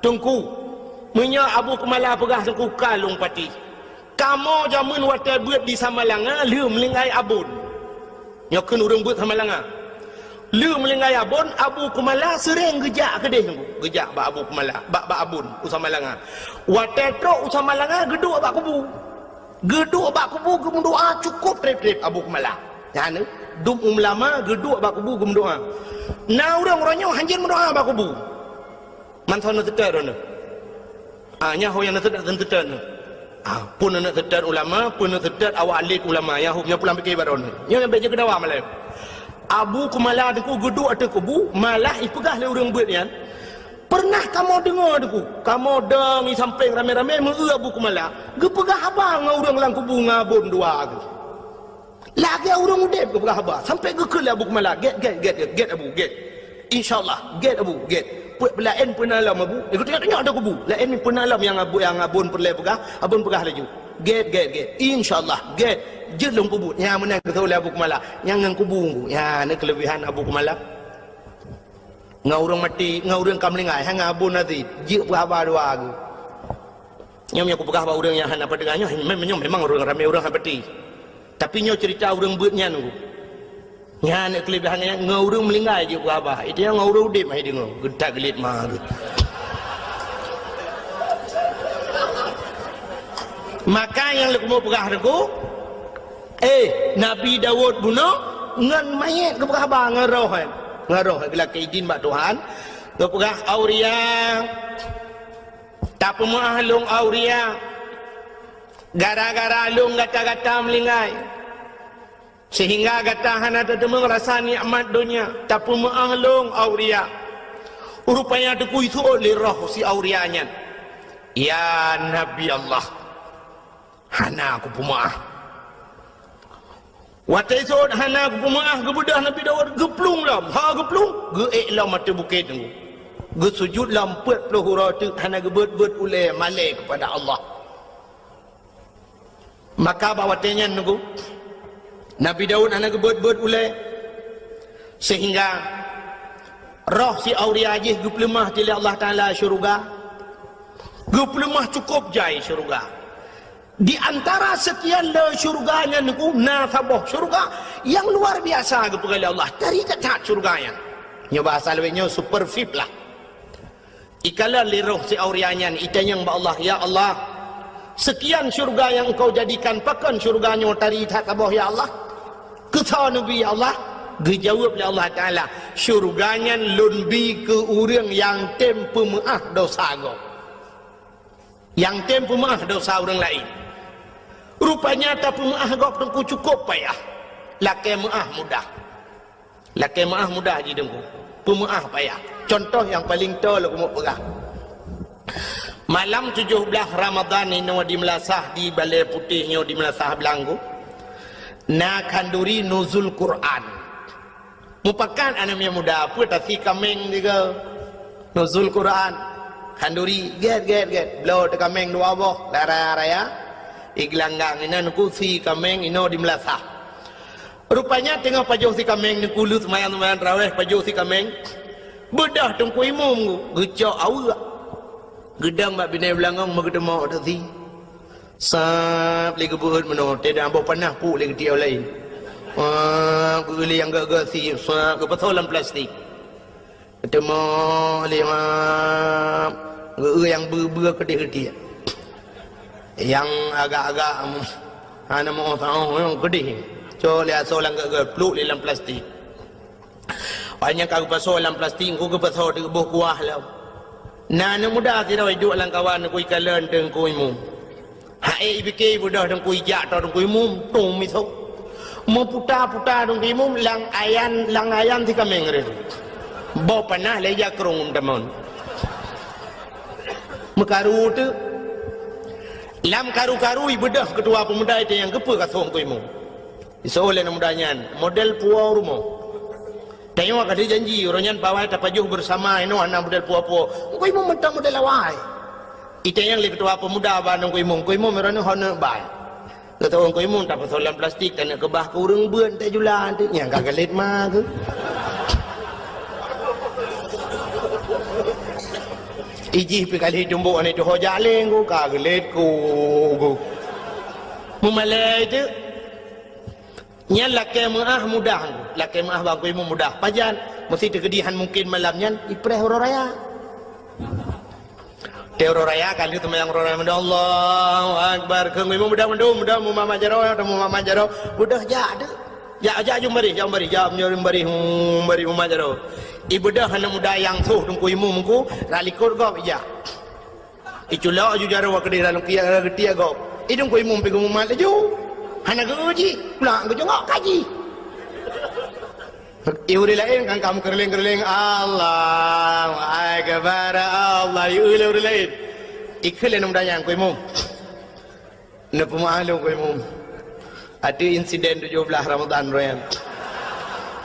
Teungku, meunyoe Abu Kumala peugah teungku ka lôn patéh. Kamoe jameun watée beuet di Samalanga lheueh meulinggai abon. Nyoe kheun ureuëng beuet Samalanga. Lheueh meulinggai abon, Abu Kumala seuréng geujak keudeh teungku. Geujak bak Abu Kumala, bak, bak abon u Samalanga. Watée trok u Samalanga geuduek bak kubu. Geuduek bak kubu geumeudoá cukôp treb-treb Abu Kumala. Nyan, dum ulama geuduek bak kubu geumeudoá. Na ureuëng uroe nyoe hanjeuet meudoá bak kubu. Mantong na teutet droeneuh. Ah, nyan ho nyang na teutet, na teutet nyoe. Ah, pun na teutet ulama, pun na teutet awak alim ulama, nyan ho nyan pulang pike bak droeneuh. Nyoe nyang bék jeuet keu dawa malam. Abu Kumala teungku geuduek ateueh kubu, malah ipeugah lé ureuëng beuet nyan, Peureunah kamoe deungoe teungku, kamoe dong i sampéng ramé-ramé meu-eu Abu Kumala geupeugah haba ngon ureuëng lam kubu ngon abon dua geuh. Lagée ureuëng udeb geupeugah haba, sampoe geukheun lé Abu Kumala, "Gét, gét, gét, gét, gét Abu, gét. Insya Allah, gét Abu, gét. Peue, peue laén peue na lom Abu." Eh, geutunyok-tunyok ateueh kubu. "Laén peue na lom nyang abu, nyang abon peureulée peugah, abon peugah laju. Gét, gét, gét. Insya Allah, gét. Jeuet lôn peubuet." Nyan meunan geukheun lé Abu Kumala. Nyan ngon kubu, nyan na keuleubehan Abu Kumala. Ngon ureuëng maté, ngon ureuëng ka meulinggai, hana abon até, jeuet peugah haba dua geuh. Nyoe meunyoe kupeugah bak ureuëng nyang hana peudeungoe, nyoe mem-, nyoe memang ureuëng ramé ureuëng hana peuti. Tapi nyoe ceurita ureuëng beuet nyan, Teungku. Nyan keuleubaihan nyan ngon ureuëng meuninggai jeuet peugah haba. Itu nyang ngon ureuëng udeb hai deungoe. Geutak geulit ma geuh. Maka nyang leukumu peugah teungku, eh, Nabi Daud bunoe ngon manyét geupeugah haba ngon roh, eh. Ngon roh, eh, geulakée idin bak Tuhan. Geupeugah auria, tapeumeuáh lôn auria. Gara-gara lôn gata-gata meuninggai. Sehingga gata hana tateumeung rasa nikmat donya, tapeumeuáh lôn auria. Rupanya teukui seuôt lé roh si auria nyan. Ya Nabi Allah, hana kupeumeuáh. Watée seuôt hana kupeumeuáh, geubeudôh Nabi Daud geuplueng lom, ha geuplueng, geuék lom ateueh bukét teungku. Geusujut lom peuet ploh uroe teuk hana geubeuet-beuet ulée malée keupada Allah. Maka bak watée nyan teungku, Nabi Daud hana geubeuet-beuet ulée, sehingga roh si auria jih geupeuleumah lé Allah Taala syeuruga. Geupeuleumah cukôp jai syeuruga. Di antara seukian le syeuruga nyan teungku, na saboh syeuruga nyang luar biasa geupeugah lé Allah. Tari that-that syeuruga nyan. Nyoe bahasa lawét nyoe super V I P lah. Ikalon lé roh si auria nyan, itanyong bak Allah, "Ya Allah, seukian syeuruga nyang Engkau jadikan, pakon syeuruga nyoe tari that saboh, ya Allah?" Keusoe Nabi, "Ya Allah," geujaweueb lé Allah Taala, "Syeuruga nyan Lôn bi keu ureuëng nyang tem peumeuáh dosa gob." Nyang tem peumeuáh dosa ureuëng laén. Rupanya tapeumeuáh gob teungku cukôp payah. Lakée meuáh mudah. Lakée meuáh mudah jih teungku. Peumeuáh payah. Cuntoh nyang paleng toe lôn keumeung peugah. Malam tujoh blaih Ramadhan inoe di Meulasah, di Balée Putéh nyoe di Meulasah Blang teungku, na khanduri nuzul Quran. Mupakat aneuk miet muda, peue tasi kaméng tiga. Nuzul Quran. Khanduri, gét, gét, gét. Bloe teukaméng dua boh, lam raya-raya. Igeulanggang inan kusi kaméng inoe di Meulasah. Rupanya teungoh pajoh si kaméng, neukulu seumayang-seumayang tarawih pajoh si kaméng. Beudôh teungku imum geucok aweuek. Geudong bak binéh beulangong meugeuteumok teuk si. Sab lé geubeuet meunoe, teudah boh panah puk lé geutiek laén. Sab geueu lé nyang gét-gét si, sab geupasoe lam plastik. Teuma lé ma geu-, nyang beu-beu keudeh-keudeh. Nyang agak-agak hana meu-oh taoh nyang keudeh. Cok lé asoe lam geu-, geu-, pluek lé lam plastik. Wan nyang ka geupasoe lam plastik, engko geupasoe di boh kuah lom. Na aneuk muda sidroe duek lam kawan, ku ikalon teungku imum. Hai, ibike ibeudôh teungku ijak, toh teungku imum, tum misoe. Meuputa-puta teungku imum lam ayan, lam ayan si kaméng reh. Boh panah lé ija krong tamon. Meukaru teuk. Lam karu-karu ibeudôh keutua peumuda itu nyang geupeu ka soe teungku imum. Isoe lé aneuk muda nyan, model puwoe rumoh. Tanyoe ka dijanji, uroe nyan pawai tapajoh beusama inoe hana model puwoe-puwoe. Teungku imum mantong model awai. Itanyong lé keutua peumuda bak teungku imum, "Teungku imum, uroe nyoe hana bai?" Geutanyong teungku imum, "Tapasoe lam plastik, taneuk keubah keu ureuëng beuet, tajula." Nyan ka geulet ma geuh. Ijih pi kali tumbok aneuk tuho jaleng ku, ka geulet ku geuh. Meumalée teuk. Nyan lakée meuáh mudah, lakée meuáh bak teungku imum mudah. Pajan? Meusi teukeudi han mungken malam nyan ipreh uroe raya. Teuh uroe raya ka lheueh seumayang uroe raya, Allahu Akbar. Keu teungku imum mudah mandum, mudah mumat jaroe, mumat jaroe. Mudah jak deuh. Jak, jak jumbarih, jak jumbarih, jak jumbarih, jumbarih mumat jaroe. Ibeudôh aneuk muda nyang soh teungku imum ku, rot likot gob ijak. Iculok aju jaroe keudeh lam kiak, geutiek gob. Idong teungku imum pi geumumat laju. Hana geu-eu jih, pulak geujeungok kaji. I ureuëng laén kan kamoe keureuléng-keureuléng, "Allahu Akbar, Allah," i ureuëng laén. Ikheun lé aneuk muda nyan, "Teungku imum, neupeumeuáh lôn teungku imum. Ateueh insiden tujoh blaih Ramadhan uroe nyan.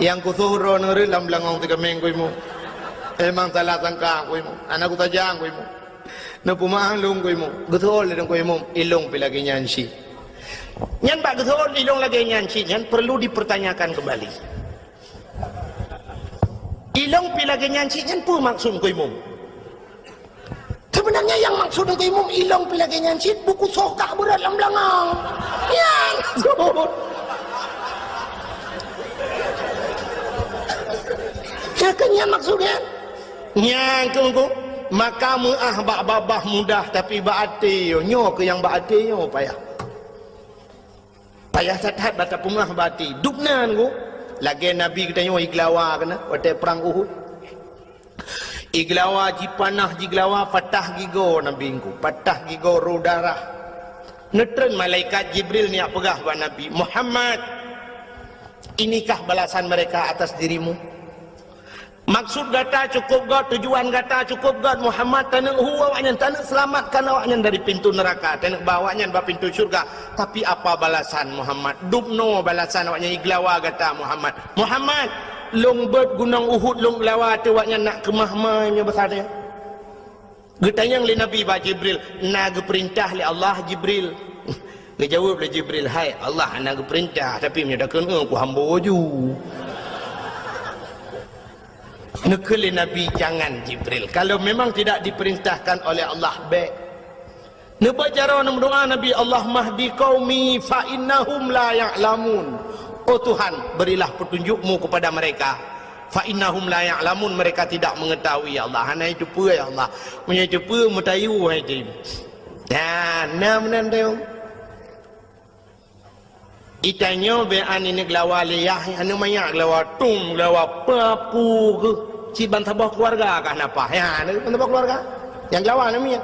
Nyang kusoh droeneuh rhot lam beulangong si kaméng teungku imum. Memang salah sangka teungku imum. Hana kusaja teungku imum. Neupeumeuáh lôn teungku imum." Geuseuôt lé teungku imum, "Ilôn pi lagée nyan cit." Nyan bak geuseuôt ilôn lagée nyan cit nyan perlu dipertanyakan kembali. Ilôn pi lagée nyan cit nyan peue maksud teungku imum? Sebenarnya nyang maksud teungku imum, ilôn pi lagée nyan cit, buku soh kah beurot lam beulangong. Nyan maksud. Kan nyan maksud nyan. Nyan keuh, keuh. Maka meu'ah bak babah mudah, tapi bak até nyoe, nyoe keuh nyang bak até nyoe payah. Payah that-that bak tapeumeu'ah bak até. Dubna nyoe. Lagée Nabi geutanyoe igeulawa keunan watée prang Uhud. Igeulawa, jipanah, jigeulawa, patah gigoe Nabi nyoe, patah gigoe, rô darah. Neutreun malaikat Jibril neujak peugah bak Nabi, "Muhammad, inikah balasan mereka atas dirimu? Maksud gata cukup gét, tujuan gata cukup gét, Muhammad, taneuk hu awaknyan, taneuk seulamatkan awaknyan dari pintu neuraka, taneuk ba awaknyan bak pintu syurga. Tapi apa balasan, Muhammad? Dubnoe balasan awaknyan igeulawa gata, Muhammad. Muhammad, lôn beuet gunong Uhud lôn geulawa ateueh awaknyan nak keumah mai meunyoe basa teuh." Geutanyong lé Nabi bak Jibril, "Na geupeurintah lé Allah, Jibril?" Geujaweueb lé Jibril, "Hai Allah, hana geupeurintah, tapi meunyoe takheun, eh, kuhambo ju." Neukheun lé Nabi, "Jangan, Jibril. Kalau memang tidak diperintahkan oleh Allah, bék." Neubaca droe neumeudoá Nabi, "Allahumma hdi qaumi fa innahum la ya'lamun." Oh Tuhan, berilah petunjuk-Mu kepada mereka. "Fa innahum la ya'lamun," mereka tidak mengetahui, ya Allah. Hana jiteupeue, ya Allah. Meunyoe jiteupeue, meutayu hai teuh. Nah, na meunan teuh. Itanyoe bèk aneuk geulawa lé yah, aneuk manyak geulawa tum, geulawa papu keuh. Cit ban saboh keuluwarga kah na paih. Ya, ban saboh keuluwarga. Nyang geulawa aneuk miet.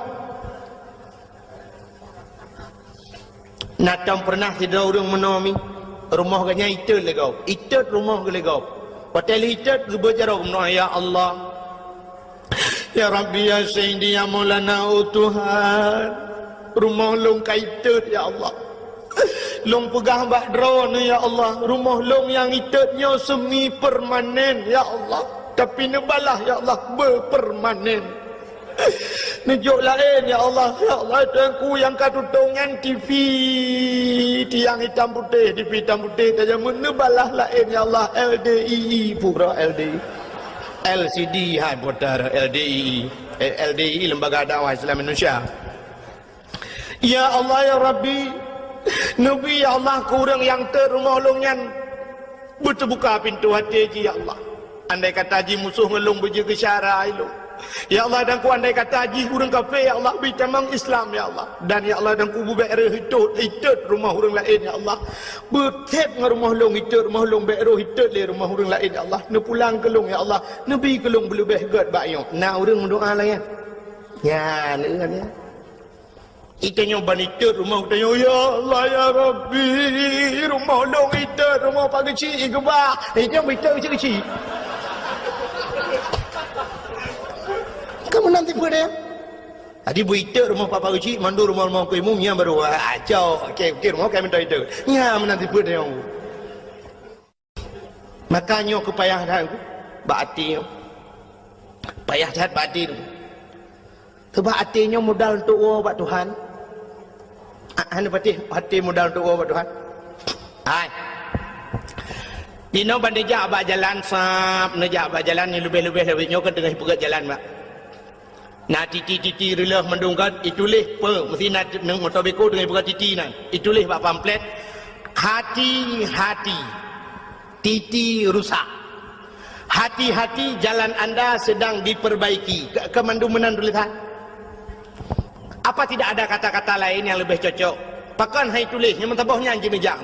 Na tom peureunah sidroe ureueng meunoe mi, rumoh geuh nyan itot lé gob. Itot rumoh geuh lé gob. Watèe lheuh itot geubeuet jaroe meunoe, "Ya Allah, ya Rabbi, ya Sayyidi, ya Maulana, oh Tuhan, rumoh lôn ka itot, ya Allah. Lôn peugah bak Droeneuh, ya Allah, rumoh lôn nyang itot nyoe semi permanen, ya Allah. Tapi neubalah, ya Allah, beupermanen." Neujok laén, ya Allah. Ya Allah, Teungku nyang ka tutong nyan T V, tiang hitam putéh, T V hitam putéh tajamut, neubalah laén, ya Allah, L D I I, pura L D I. L C D hai putar L D I I. Eh, L D I I, Lembaga Dakwah Islam Indonesia. Ya Allah, ya Rabbi, neubi, ya Allah, keu ureueng nyang tot rumoh lôn nyan beuteubuka pintoe até jih, ya Allah. Andai kata jih musoh ngon lôn beujeuet geusyara lôn, ya Allah, dan ku andai kata jih ureueng kafé, ya Allah, bri tamong Islam, ya Allah. Dan, ya Allah, dan ku beubèk reuh itot, itot rumoh ureueng laén, ya Allah. Beuthèb ngon rumoh lôn itot, rumoh lôn bèk reuh itot lé rumoh ureueng laén, ya Allah. Neupulang keu lôn, ya Allah. Neubi keu lôn beuleubèh gèt bak nyoe. Na ureueng meudoa lagèe nyan? Nyan, nyan. Itanyoe ban itot rumoh geutanyoe, "Ya Allah, ya Rabbi, rumoh lôn itot, rumoh Pak Geuchik igeubah." Eh, nyoe itot keuchik-keuchik. Kan meunan tipe deh. Jadi beu itot rumoh Pak, Pak Geuchik, mandum rumoh-rumoh Teungku Imum, nyan baru, ah, cok. Oke, oke, rumoh kami minta itot. Nyan meunan tipe deh. Maka nyoe keu payah that bak até nyoe. Payah that bak até nyoe. Sabab até nyoe modal untuk woe bak Tuhan. Ah, hana patéh até modal untuk woe bak Tuhan. Hai. Inoe ban neujak bak jalan sab, neujak bak jalan nyang leubeh-leubeh lagèe nyoe kan teungoh ipeugöt jalan bak. Na titi-titi reuloh mandum gèt, ituléh peue, meusti na t-, moto beko teungoh ipeugöt titi nyan. Ituléh bak pamflet, "Hati-hati, titi rusak. Hati-hati, jalan anda sedang diperbaiki." Ka, ka mandum meunan tulésan. Apa tidak ada kata-kata lain yang lebih cocok? Pakon han ituléh, nyang meusaboh nyan jineujak.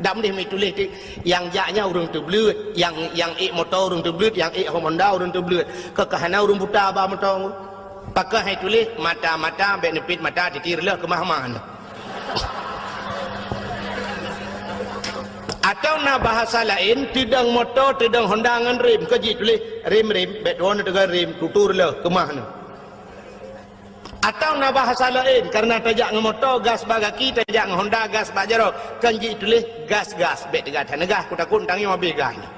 Dak meudeh meutuléh ti, nyang jak nyan ureueng teubleuet, nyang, nyang ék moto ureueng teubleuet, nyang ék Honda ureueng teubleuet. Keu ka hana ureueng buta ba moto. Pakon han ituléh, mata-mata, bèk neupit mata, titi reuloh keumah-keumah nyoe. Atau na bahasa laén, teudong moto, teudong Honda ngon rem, ka jituléh rem-rem, bèk tuwoe neuteuga rem, tutu reuloh keumah nyoe. Atau na bahasa laén, karena tajak ngon moto, gas bak gaki, tajak ngon Honda, gas bak jaroe. Kan jituléh gas-gas, bèk teuga that neugas, ku takot tanyoe habéh gas nyan.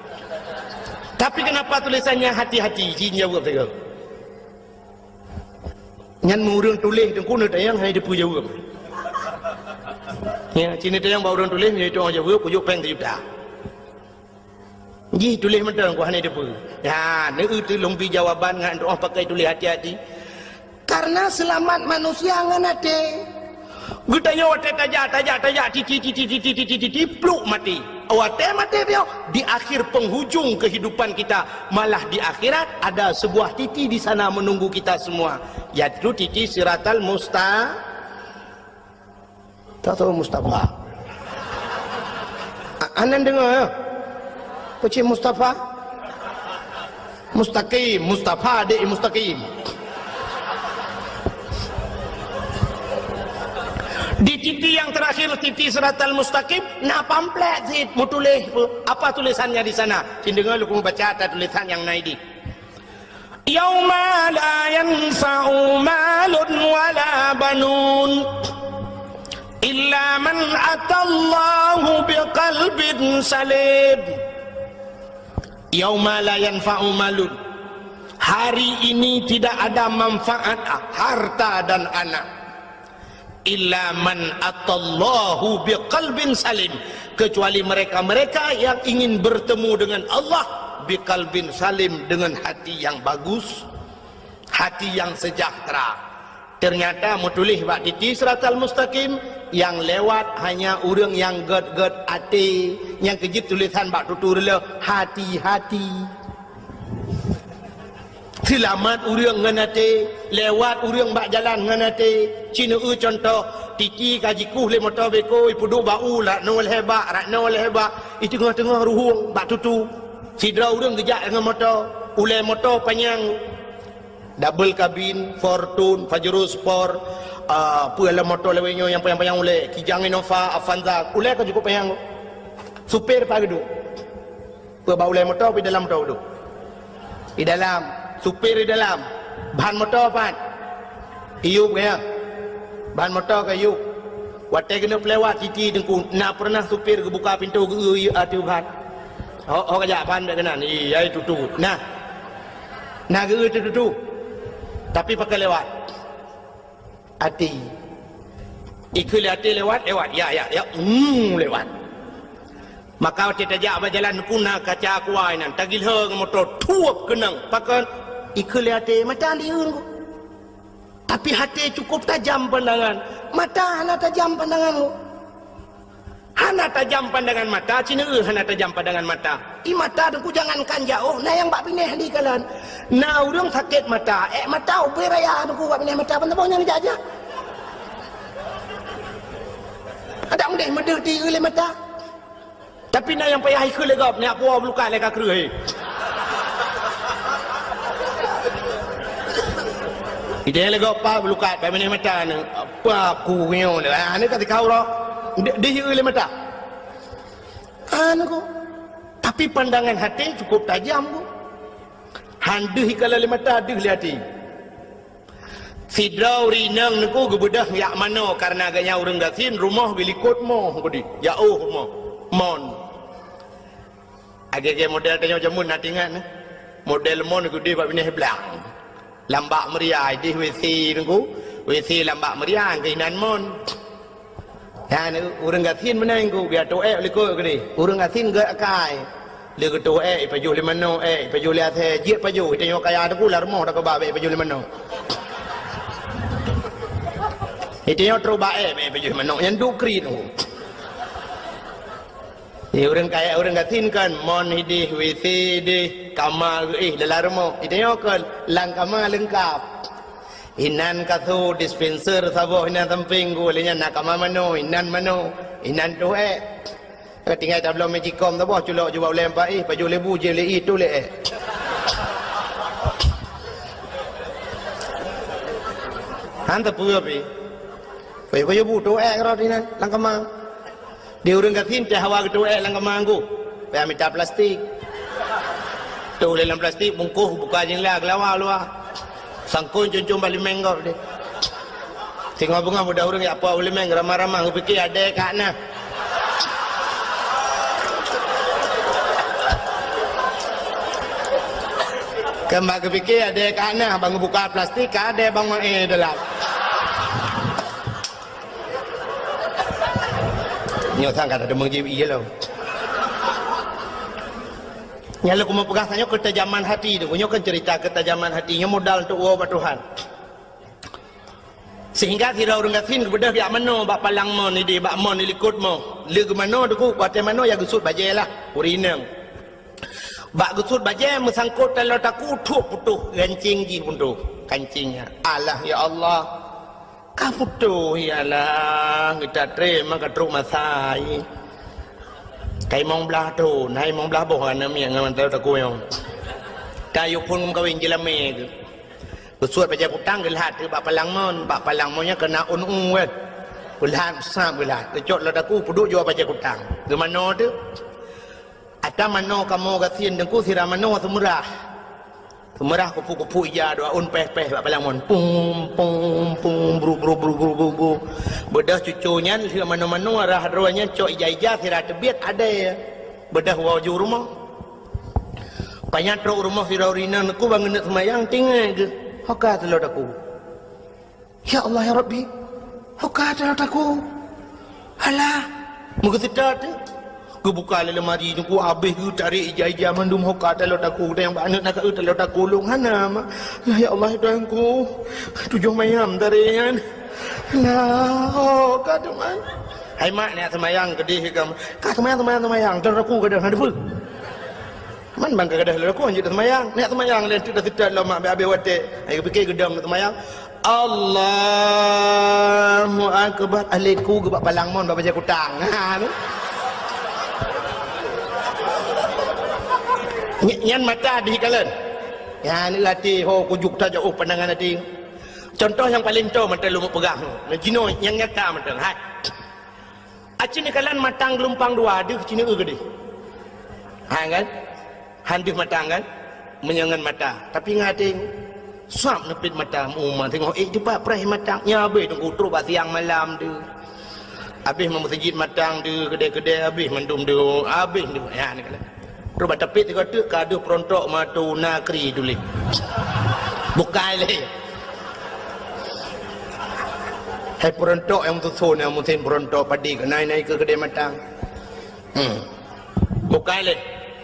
Tapi kenapa tulisannya hati-hati, jin jaweueb teuk. Nyan meu ureueng tuléh teungku neutanyong hana jiteupeue jaweueb. Ya, cit neutanyong bak ureueng tuléh, meunyoe jitanyong jaweueb, kujok péng sijuta. Jih tuléh mantong, ku hana jiteupeue. Ya, neu teuh lôn bri jawaban ngon doa pakai tuléh hati-hati. Karena selamat manusia ngon até. Geutanyoe watèe tajak, tajak, tajak, titi, titi, pluk maté. Watée maté piôh, di akhir penghujung kehidupan kita, malah di akhirat ada sebuah titi di sana menunggu kita semua, yaitu titi Siratal Musta-, tak tahu Mustafa. A-, anan dengar ya? Pecik Mustafa? Mustaqim, Mustafa dek Mustaqim. Di titi nyang terakhir, titi Siratal Mustaqim, na pamflet sit meutuléh. Apa tulisannya di sana? Cit deungoe lôn baca ata tulisan nyang na idéh. Yauma la yanfa'u malun wala banun illa man atallaha biqalbin salim. Yauma la yanfa'u malun. Hari ini tidak ada manfaat harta dan anak. Illa man atallaha biqalbin salim. Kecuali mereka-mereka yang ingin bertemu dengan Allah biqalbin salim, dengan hati yang bagus, hati yang sejahtera. Ternyata meutuléh bak titi Siratal Mustaqim, nyang lewat hanya ureuëng nyang gét-gét até, nyang keujeuet tulisan bak tutoe reuloh, hati-hati. Seulamat ureuëng ngon até, lewat ureuëng bak jalan ngon até. Cit neueu cuntoh, titi ka jikueh lé moto beko, ipeuduek bak u, rat noe lhée bak, rat noe lhée bak, i teungoh-teungoh ruhueng bak tutoe. Sidroe ureuëng geujak ngon moto, ulée moto panyang. Double kabin, Fortuner, Pajero Sport, ah, peue lom moto lawét nyoe nyang panyang-panyang ulée, Kijang, Innova, Avanza, ulée ka cukup panyang. Supir pat geuduek? Peue bak ulée moto, pi dalam moto geuduek? Di dalam. Supir di dalam. Ban moto pat? Iyup ka ya? Ban moto ka iyup. Watée keuneuk peulewat titi Teungku, na pernah supir geubuka pintoe geu-eu ateueh ban? Ho, ho kajak ban bék keunan. Iya, itu tu. Nah. Na geu-eu tutu. Tapi pakon lewat? Até. Ikheun lé até lewat, lewat. Ya, ya, ya. Hmm, lewat. Maka watée tajak bak jalan Teungku na kaca aqua inan, tagilhô ngon moto, thuep keunong. Pakon? Ikheun lé até, mata liur Teungku. Tapi até cukup tajam pandangan, mata hana tajam pandangan Teungku. Hana tajam pandangan mata, cit neueu hana tajam pandangan mata. I mata Teungku jangankan jaoh, na nyang bak binéh dikalon. Na ureuëng sakét mata, ék mata ubé raya Teungku bak binéh mata, ban saboh nyang jak-jak. Adak meudeh meudeuh di lé mata. Tapi na nyang payah ikheun lé gob, neujak puwoe bulukat lé ka kreueh. Ide lé gob pa bulukat, bak binéh mata ni. Apa aku nyoe lé? Ah, ni ka tikau roh. Di, di lé mata. Anu ko. Tapi pandangan até cukup tajam ko. Han deuh ikala lé mata, deuh lé até. Sidroe ureuëng inong Teungku geubeudôh jak manoe, kareuna gobnyan ureuëng gasien, rumoh geulikot moh keudeh, jaoh rumoh. Mon. Lagée-lagée model tanyoe jameun na teuingat, eh? Model mon keudeh bak binéh blang. Lam bak meuria, ideh WC Teungku. WC lam bak meuria, keuinan mon. Nyan ureuëng gasien meunan Teungku, biar teuék likot keudeh. Ureuëng gasien gét akai. Lé geutoh ék, ipajoh lé manoe ék, ipajoh lé asèe, jeuet pajoh, itanyoe kaya Teungku lam rumoh dak keubah bék ipajoh lé manoe. Itanyoe trok bak ék bék ipajoh lé manoe, nyan duek kriet Teungku. Di ureuëng kaya ureuëng gasien kan, mon ideh, WC ideh, kama geuéh dalam rumoh. Itanyoe kan, lam kama leungkap. Inan kasô, dispenser saboh inan sampéng Teungku, lé nyan na kama manoe, inan manoe, inan toh ék. Ka tinggai tabloe magicom saboh, culok jubak ulée meupaih, pajoh lé bu, jeuet lé ié, toh lé ék. Han teupeue pih. Pajoh-pajoh bu, toh ék rot inan lam kama. Di ureuëng gasien teuh hawa geutoh ék lam kama Teungku. Payah mita plastik. Toh lé lam plastik, bungkôh, buka jendela, geulawa luwa. Sangkon cun-cun bak limeng gob deh. Singoh beungoh muda ureuëng jak puwoe limeng, ramah-ramah, geupiké adée ka na. Keu bak geupiké adée ka na, ban geubuka plastik ka adée ban maé dalam. Nyoe sang ka teumeujieb ié lom. Nyang lôn keumeung peugah tanyoe keutajaman hati Teungku. Nyoe kan cerita keutajaman hati. Nyoe modal untuk woe bak Tuhan. Sehingga sidroe ureuëng gasien geubeudôh jak manoe bak palang mon idéh, bak mon ilikot mo. Lé geumanoe teungku, watée manoe ya geusuet bajée lah, ureuëng inong. Bak geusuet bajée meusangkot taloe takue, thuek putôh gancéng jih putôh, gancéng nyan. Alah ya Allah, ka putôh ya Allah, geuta trém ka trok masa. Ka limong blaih thon, hai limong blaih boh aneuk miet ngon taloe takue nyoe. Ka yue phon meukawen jeulamé geuh. Geusuet bajée kutang geulhat teuk bak palang mon, bak palang mon nyan keunan ôn u kan. Geulhat, sab geulhat. Geucok taloe takue peuduek jua bajée kutang. Geumanoe teuk. Ata manoe kamoe gasien teungku sira manoe seumeurah. Seumeurah kupu-kupu ija dua ôn péh-péh bak palang mon. Pum, pum, pum, bru, bru, bru, bru, bru, bru. Beudôh cuco nyan lheueh manoe-manoe rhah droe nyan cok ija-ija sira teubiet adée. Beudôh woe ju rumoh. Panyang trok rumoh sidroe ureuëng inong teungku ban geuneuk seumayang tinggai geuh. Ho ka taloe takue. Ya Allah ya Rabbi, ho ka taloe takue. Alah, meugeuseuta teuk. Geubuka lé lemari teungku habéh geutarek ija-ija mandum ho ka taloe takue. Geutanyoe bak aneuk na ka eu taloe takue lôn hana mak. Alah ya Allah ya Tuhanku, tujoh mayam tarek nyan. Alah, ho ka teuma. Hai mak, neujak seumayang keudeh ka. Ka seumayang, seumayang, seumayang. Taloe takue ka deuh na deue. Man ban ka gadôh lé lakoe hanjeuet seumayang. Neujak seumayang lé teuk, dah seutôt lom mak, abéh-abéh watée. Ai geupike geudong seumayang. Allahu Akbar. Alé ku geubak palang mon bak bajée kutang. Ha, ni. Ny-, nyan mata dih kalon. Nyan até ho kujuk tajak, oh, pandangan até. Contoh nyang paleng toe mantong lôn peugah. Jinoe nyang nyata mantong. Hai. Aci neukalon matang geulumpang dua deuh ci neu keudeh. Ha kan? Han deuh matang kan? Meunyoe ngon mata. Tapi ngon até sab neupit mata meuma teungoh ék teupat preh matang. Nya habéh teungku trok bak siang malam deuh. Habéh meumeuseujid matang deuh, keudè-keudè habéh mandum deuh, habéh deuh. Ya neukalon. Trok bak teupit sigoe teuk ka deuh peurontok matu nakri tuléh. Bukai lé. Hai peurontok nyang meususon, nyang musim peurontok padi keuh nai-nai keu keudè matang. Hmm. Bukai lé.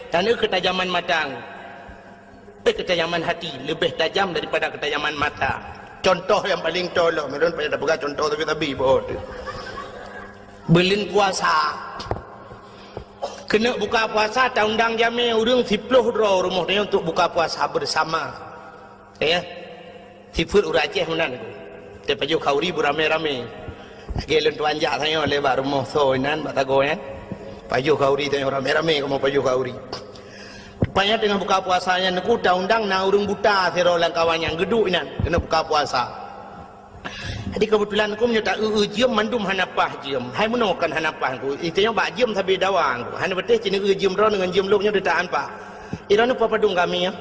Tan eu keutajaman matang. Eh, keutajaman hati lebih tajam daripada keutajaman mata. Contoh nyang paleng toe lom, ulôn payah tapeugah contoh sabe-sabe boh teuh. Buleuen puasa. Keuneuk buka puasa, taundang jamé ureuëng siploh droe rumoh tanyoe untuk buka puasa bersama. Ya. Sifeuet ureuëng Aceh meunan. Teupajoh khauri beuramé-ramé. Lagée lôn tuan jak tanyoe lé bak rumoh soe inan bak sagoe nyan. Pajoh khauri tanyoe ramé-ramé kamoe pajoh khauri. Rupanya teungoh buka puasa nyan teungku taundang na ureuëng buta sidroe lam kawan nyang geuduek inan keuneuk buka puasa. Jadi keubeutulan teungku meunyoe ta eu-eu jeuem mandum hana paih jeuem. Hai meunoe kon hana paih teungku. Itanyoe bak jeuem sabe dawa teungku. Hana beuteh ci neu-eu jeuem droeneuh ngon jeuem lôn nyoe ditahan paih. Droeneuh padum kami nyoe.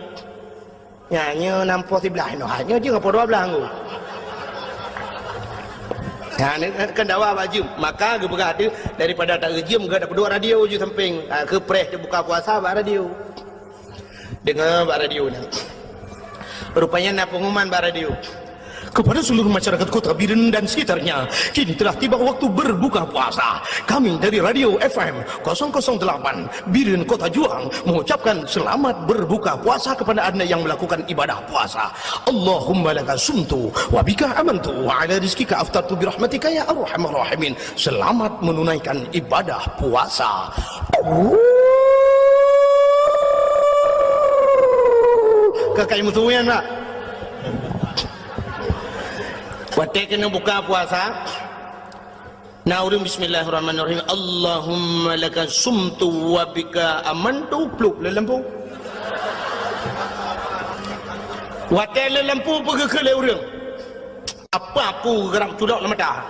Nyan nyoe nam poh siblaih noh. Nyoe jeuem poh dua blaih teungku. Nyan kan dawa bak jeuem. Maka geupeugah teuh daripada ta eu jeuem geuh tapeuduek radio ju sampéng. Ha, keu preh teubuka puasa bak radio. Deungoe bak radio nyan. Rupanya na pengumuman bak radio. Kepada seluruh masyarakat Kota Biren dan sekitarnya, kini telah tiba waktu berbuka puasa. Kami dari Radio F M kosong kosong delapan Biren Kota Juang mengucapkan selamat berbuka puasa kepada Anda yang melakukan ibadah puasa. Allahumma laka sumtu wa bika amantu wa ala rizkika aftartu birahmatika ya arhamar rahimin. Selamat menunaikan ibadah puasa. Ka kai meusuyan, Pak. Watée keuneuk buka puasa, na ureuëng bismillahirrahmanirrahim, Allahumma laka sumtu wa bika amantu, plup lé lampu. Watée lé lampu peugeuh keu lé ureuëng. Apa aku geurab culok lam mata?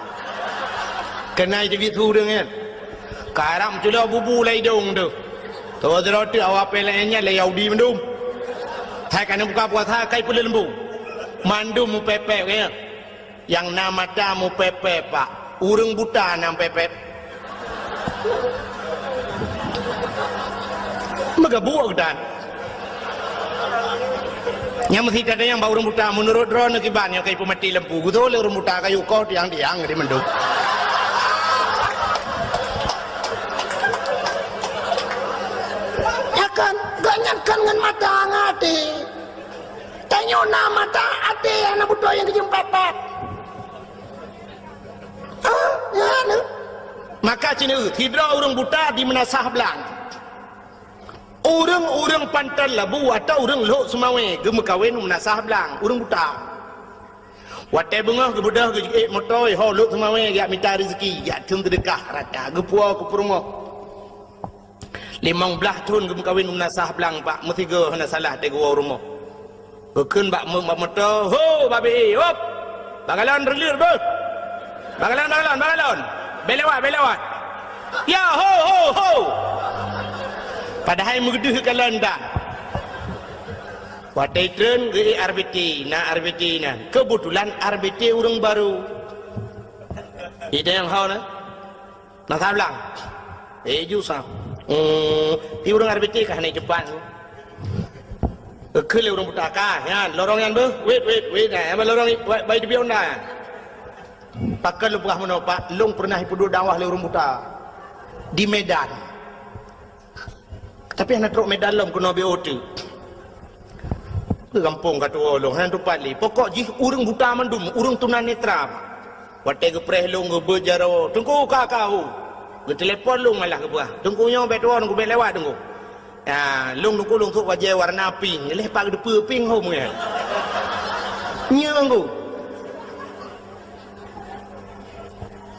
Keunan teubiet su ureuëng nyan. Karab meuculok bubu lam idong teuh. Toh sidroe teuk awak P L N nyan lé Yahudi mandum. Hai ka na buka puasa kai peuleueng bu. Mandum meupépék nyan. Nyang na mata meupépék, Pak. Ureuëng buta nyang pépék. Meugabuk geutan. Nyang meusi tanyong bak ureuëng buta, meunurot droeneuh kiban nyang ka jipeumaté lampu, geutoh lé ureuëng buta kayu koh tiang-tiang di mandum. Ya kan, gobnyan kan ngon mata ngon até. Tanyoe na mata até nyang na beutôi nyang geujeuem pat-pat. Maka cit neuh, sidroe ureuëng buta di Meunasah Blang. Ureuëng-ureuëng Panton Labu atau ureuëng Lhok Seumawé geumeukawen u Meunasah Blang, ureuëng buta. Watée beungoh geubeudôh geujeuet moto, ho Lhok Seumawé jak mita rezeki, jak thon seudeukah rata, geupuwoe keu peurumoh. Limong blaih thon geumeukawen u Meunasah Blang, bak meusigoe hana salah teuh geuwoe u rumoh. Geukheun bak meu-, bak moto, "Ho, babi, hop! Bagalon reulir beuh! Bagalon, bagalon, bagalon! Bée lewat, bée lewat! Ya, ho, ho, ho!" Padahai meudeuh kalon dah. Watée treun geuék R B T, na R B T na. Keubeutulan R B T ureuëng barô. Idéh nyang ho na. Meunasah Blang. Eh, ju sa. Hmm, di ureuëng R B T kah hana teupat. Keu lé ureuëng buta kah, nyan, lorong nyan beuh. Wait, wait, wait, nah, lorong, bai, bai di Honda nyan. Pakon lôn peugah meunoe, Pak, lôn peureunah ipeuduek dakwah lé ureuëng buta. Di Medan. Tapi hana trok Medan lom keunoe B O T. Peue gampông ka tuwoe lôn, hana teupat lé. Pokok jih ureuëng buta mandum, ureuëng tunanetra. Watée geupreh lôn geubeuet jaroe, "Teungku, ka, ka, hu." Geutelepon lôn malah geupeugah, "Teungku nyoe bék tuwoe, Teungku, bék lewat, Teungku." Ya, lôn, Teungku, lôn sôk bajée warna pink. Lé pat geuteupeue pink hom nyan. Nyoe, Teungku.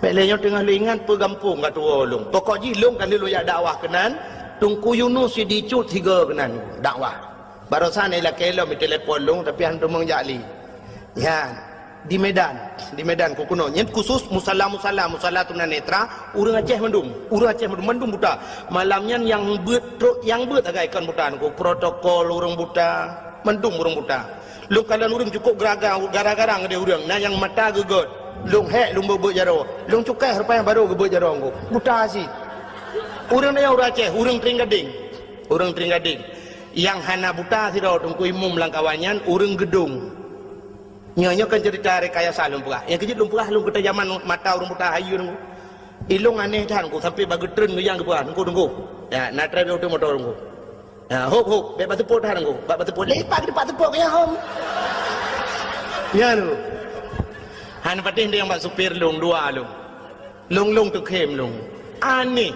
Bék lé nyoe teungoh lé ingat peue gampông ka tuwoe lôn. Pokok jih lôn ka lheueh lôn jak dakwah keunan, Teungku Yunus Sidicut sigoe keunan dakwah. Barosan ilakée lom itelepon lôn, tapi hana teumeung jak lé. Nyan, di Medan, di Medan keu keunoe. Nyan khusus musala-musala, musala tunanetra, ureuëng Aceh mandum, ureuëng Aceh mandum, mandum buta. Malam nyan nyang beuet trok, nyang beuet sagai kon buta, Teungku, protokol ureuëng buta, mandum ureuëng buta. Lôn kalon ureuëng cukôp geraga-, gara-gara ngon ureuëng, na nyang mata geugöt. Lôn hék lôn beuet-beuet jaroe. Lôn cukai rupa nyang barô geubeuet jaroe Teungku. Buta cit. Ureuëng nyan ureuëng Aceh, ureuëng Tring Gadeng. Ureuëng Tring Gadeng. Nyang hana buta sidroe Teungku Imum lam kawan nyan, ureuëng Geudong. Nyoe, nyoe kan cerita rekayasa lôn peugah. Nyang keujeuet lôn peugah lôn keuta jaman mata ureuëng buta hayeue Teungku. Ilôn aneh that Teungku, sampai bak geutreun geuyang geupeugah, "Teungku, Teungku. Ya, na trép yoh teuh moto Teungku." Ya, hop, hop, bék bak seupôt that Teungku. Bak, bak seupôt. Lepak di bak seupôt keu nyang hom. Ya, Teungku. Hana patéh nyang bak supir lôn, dua lôn. Lôn, lôn teukhém lôn. Aneh.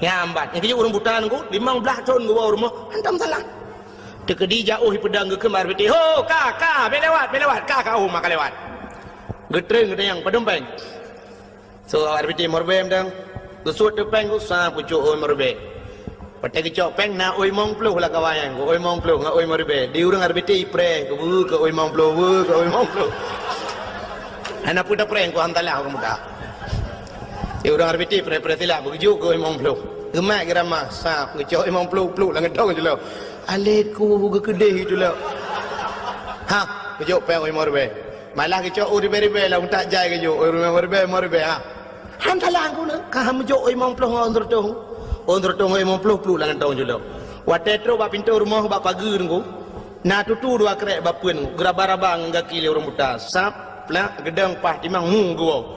Nyang bat. Nyang keujeuet ureuëng buta Teungku, limong blaih thon geuwoe u rumoh, hantom salah. Teukeudi jak oh ipeudong geukheun bak R B T, "Ho, ka, ka, bék lewat, bék lewat, ka, ka, oh, maka lewat." Geutreun geutanyong, "Padum péng?" So, R B T lima ribèe mantong. Geusuet teuk péng, geusa pucok oi lima ribèe. Watèe geucok péng na oi limong ploh lam kawan nyan, oi limong ploh ngon oi lima ribèe. Di ureueng R B T ipreh, keu oi limong ploh, oi limong ploh. Hana peue tapreh, keu hantalah ureueng buta. Di ureueng R B T preh-preh silap, beugeujuk keu oi limong ploh. Geumat geuramah, sab, geucok oi limong ploh, pluek lam geutong jilok. Alet ku geukeudeh itu lom. Ha, geucok péng oi limong ribèe. Malah geucok oi ribèe-ribèe lam utak jai geucok, oi limong ribèe, limong ribèe, ha. Hantalah ku na, ka meujok oi limong ploh ngon oi seureutôh. Oi seureutôh ngon oi limong ploh pluek lam geutong jilok. Watèe trok bak pintoe rumoh bak pageue teungku, na tutu dua krek bak peuen, geuraba-raba ngon gaki lé ureueng buta. Sab, plak, geudong, paih, timang, mu geuwoe.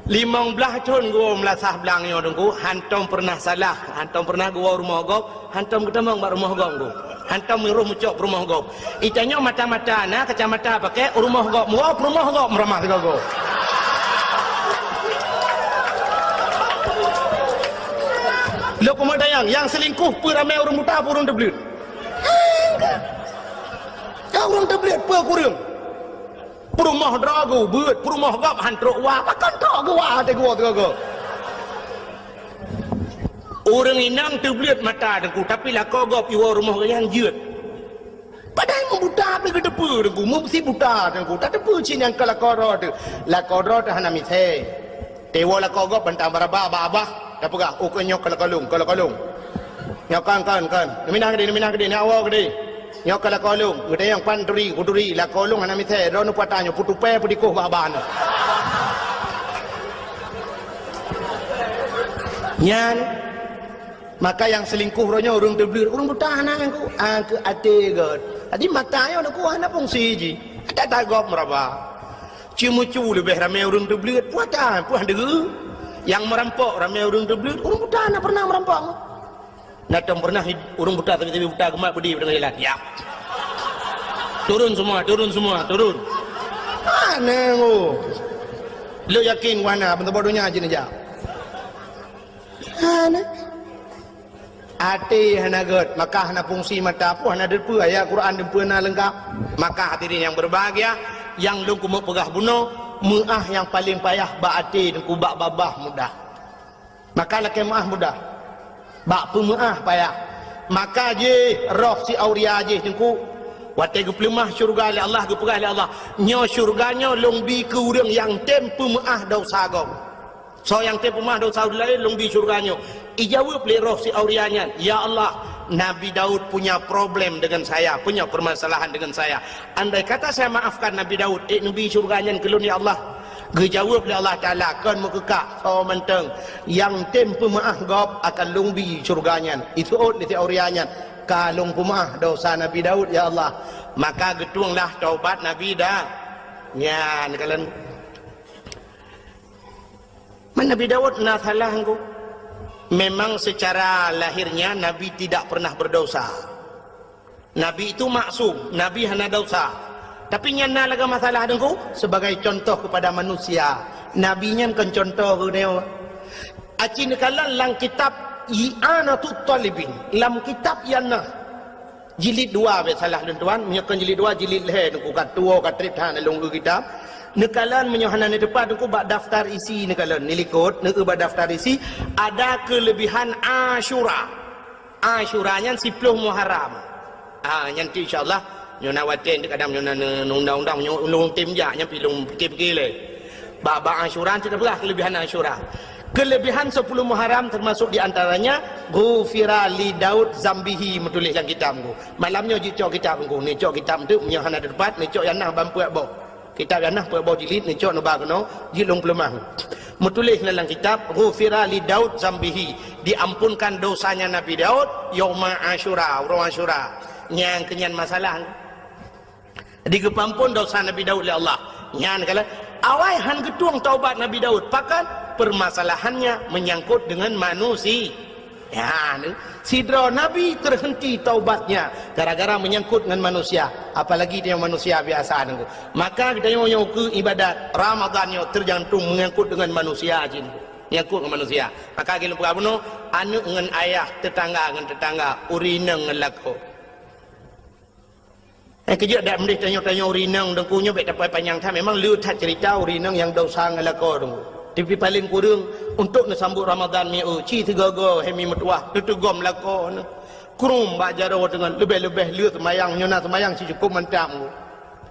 Limong blaih thon geuwoe meulasah blang nyoe teungku, hantom peureunah salah, hantom peureunah geuwoe rumoh gob, hantom geutamong bak rumoh gob teungku. Hantom meurôh meucok peurumoh gob. Itanyoe mata-mata na kacamata pakèk, rumoh gob muwoe, peurumoh gob meuramah sigoe-goe. Lôn keumeudayang, nyang seulingkoh peue ramè ureueng buta, peue ureueng teubleuet? Ka ureueng teubleuet peue kureueng? Peurumoh droe geuh beuet, peurumoh gob han trok wa, pakon trok geuh wa, watèe geuwoe sigoe-goe. Ureueng inong teubleuet mata teungku, tapi lakoe gob iwoe rumoh geuh nyan jeuet. Padahai meubuta pih geuteupeue teungku, meusi buta teungku, tateupeue cit nyang keu lakoe droe teuh. Lakoe droe teuh hana misè. Teuwoe lakoe gob bantang baraba bak abah, tapeugah, "Oh, keu nyoe keu lakoe lôn, keu lakoe lôn." Nyoe kon, kon, kon. Neuminah keudeh, neuminah keudeh, neuwoe keudeh. Nyoe keu lakoe lôn, geutanyong pan turi, kuturi, lakoe lôn hana misè, droeneuh peue ata nyoe, peutupèe, peudikoh bak abah nyoe. Nyan, maka nyang seulingkoh uroe nyoe ureueng teubleuet, ureueng buta hana nyang ku, ah, keu até gèt. Jadi mata nyoe teungku hana fungsi jih. Ata-ata gob meuraba. Ceumeucue leubeh ramè ureueng teubleuet, peue ata, peue han deuh. Nyang meurampok ramè ureueng teubleuet, ureueng buta hana peureunah meurampok. Na tom peureunah ureueng buta, sabe-sabe buta geumat beudé u teungoh jalan. Ya. Turun semua, turun semua, turun. Hana ngo. Lôn yakin wahana, meusaboh donya jeuet neujak. Hana. Até hana gét, maka hana fungsi mata pun hana deupeue ayat Quran deupeue na leungkap. Maka hadirin yang berbahagia, nyang lôn keumeung peugah bunoe, meuáh nyang paleng payah bak até teungku, bak babah mudah. Maka lakée meuáh mudah. Bak peumeuáh payah. Maka jih roh si Auria jih teungku, watée geupeuleumah syeuruga lé Allah, geupeugah lé Allah, "Nyoe syeuruga nyoe lôn bi keu ureuëng nyang tem peumeuáh desya gob." Soe nyang tem peumeuáh desya ureuëng laén, lôn bi syeuruga nyoe. Ijaweueb lé roh si Auria nyan, "Ya Allah, Nabi Daud punya problem dengan saya, punya permasalahan dengan saya. Andai kata saya maafkan Nabi Daud, ék neubi syeuruga nyan keu lôn, ya Allah?" Geujaweueb lé Allah Taala, "Kon meukeukah, soe mantong nyang tem peumeuáh gob akan lôn bi syeuruga nyan." Iseuôt lé si Auria nyan, "Ka lôn peumeuáh desya Nabi Daud, ya Allah." Maka geutuenglah taubat Nabi Da-, nyan kalon. Man Nabi Daud na salah teungku? Memang secara lahirnya Nabi tidak pernah berdosa. Nabi itu maksum, Nabi hana dosa. Tapi nyan na lagée masalah teungku, sebagai contoh kepada manusia. Nabi nyan kon contoh keu nyoe. Aci neukalon lam kitab I'anatut Talibin, lam kitab nyan na. Jilid dua, bék salah lôn tuan, meunyoe kon jilid dua, jilid lhée teungku, ka tuwoe ka treb that lôn eu kitab. Neukalon meunyoe hana neuteupat teungku bak daftar isi neukalon, neulikot, neueu bak daftar isi, ada keulebihan Asyura. Asyura nyan siploh Muharram. Ah, nyan tu insya Allah, nyoe na watée kadang nyoe na ne-, undang-undang, nyoe ulôn tem jak, nyan pi lôn pikir-pikir lé. Bak, bak Asyura tu tapeugah keulebihan Asyura. Keulebihan sepuluh Muharram termasuk di antaranya, "Ghufira li Daud zambihi," meutuléh lam kitab teungku. Malam nyoe jicok kitab teungku, neucok kitab tu, meunyoe hana teupat, neucok nyang na ban peuet boh. Kitab nyang na peuet boh jilid, neucok neuba keunoe, jilid lôn peuleumah. Meutuléh lam kitab, "Ghufira li Daud zambihi," diampunkan dosanya Nabi Daud yauma Asyura, uroe Asyura. Nyang keunyan masalah. Digeupeuampon desya Nabi Daud lé Allah. Nyan kalon, awai han geutueng taubat Nabi Daud. Pakon? Permasalahannya menyangkut dengan manusia. Ya, ni. Sidroe nabi terhenti taubatnya gara-gara menyangkut dengan manusia. Apalagi tanyoe manusia biasa teungku. Maka geutanyoe nyang keu ibadat Ramadan nyoe tergantung menyangkut dengan manusia jih. Menyangkut dengan manusia. Maka lôn peugah bunoe, aneuk ngon ayah, tetangga ngon tetangga, ureueng inong ngon lakoe. Eh, keujeuet dak meudeh tanyoe-tanyoe ureueng inong teungku nyoe bék tapai panyang that. Memang le that cerita ureueng inong nyang desya ngon lakoe teungku. Tapi paleng kureueng untuk neusambot Ramadan mi eu, ci sigoe-goe hai mi meutuwah, neuteugom lakoe neuh. Krum bak jaroe teungon, leubeh-leubeh le seumayang, nyoe na seumayang ci cukup mantap teungku.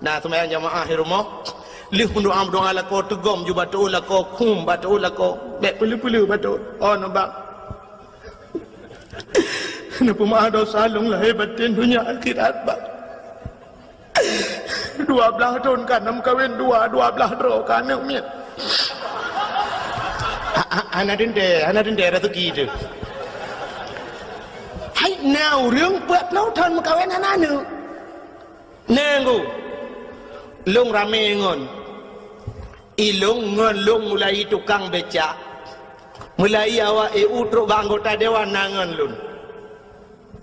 Na seumayang jamaah di rumoh, lheueh meudoa-meudoa lakoe teugom ju bak teuôt lakoe, krum bak teuôt lakoe, bék peuleu-peuleu bak teuôt. Oh, nibak. Neupeumaáh desya lôn lahé batén donya akhirat, Bah. Dua blaih thon ka na meukawen dua, dua blaih droe ka aneuk miet. Ha, ha, hana teuntée, hana teuntée raseuki teuh. Hai, na ureueng peuet ploh thon meukawen hana aneuk. Nanggu, lôn ramé ngon. Ilôn ngon lôn mulai tukang becak, mulai awak E U trok bak anggota dewan na ngon lôn.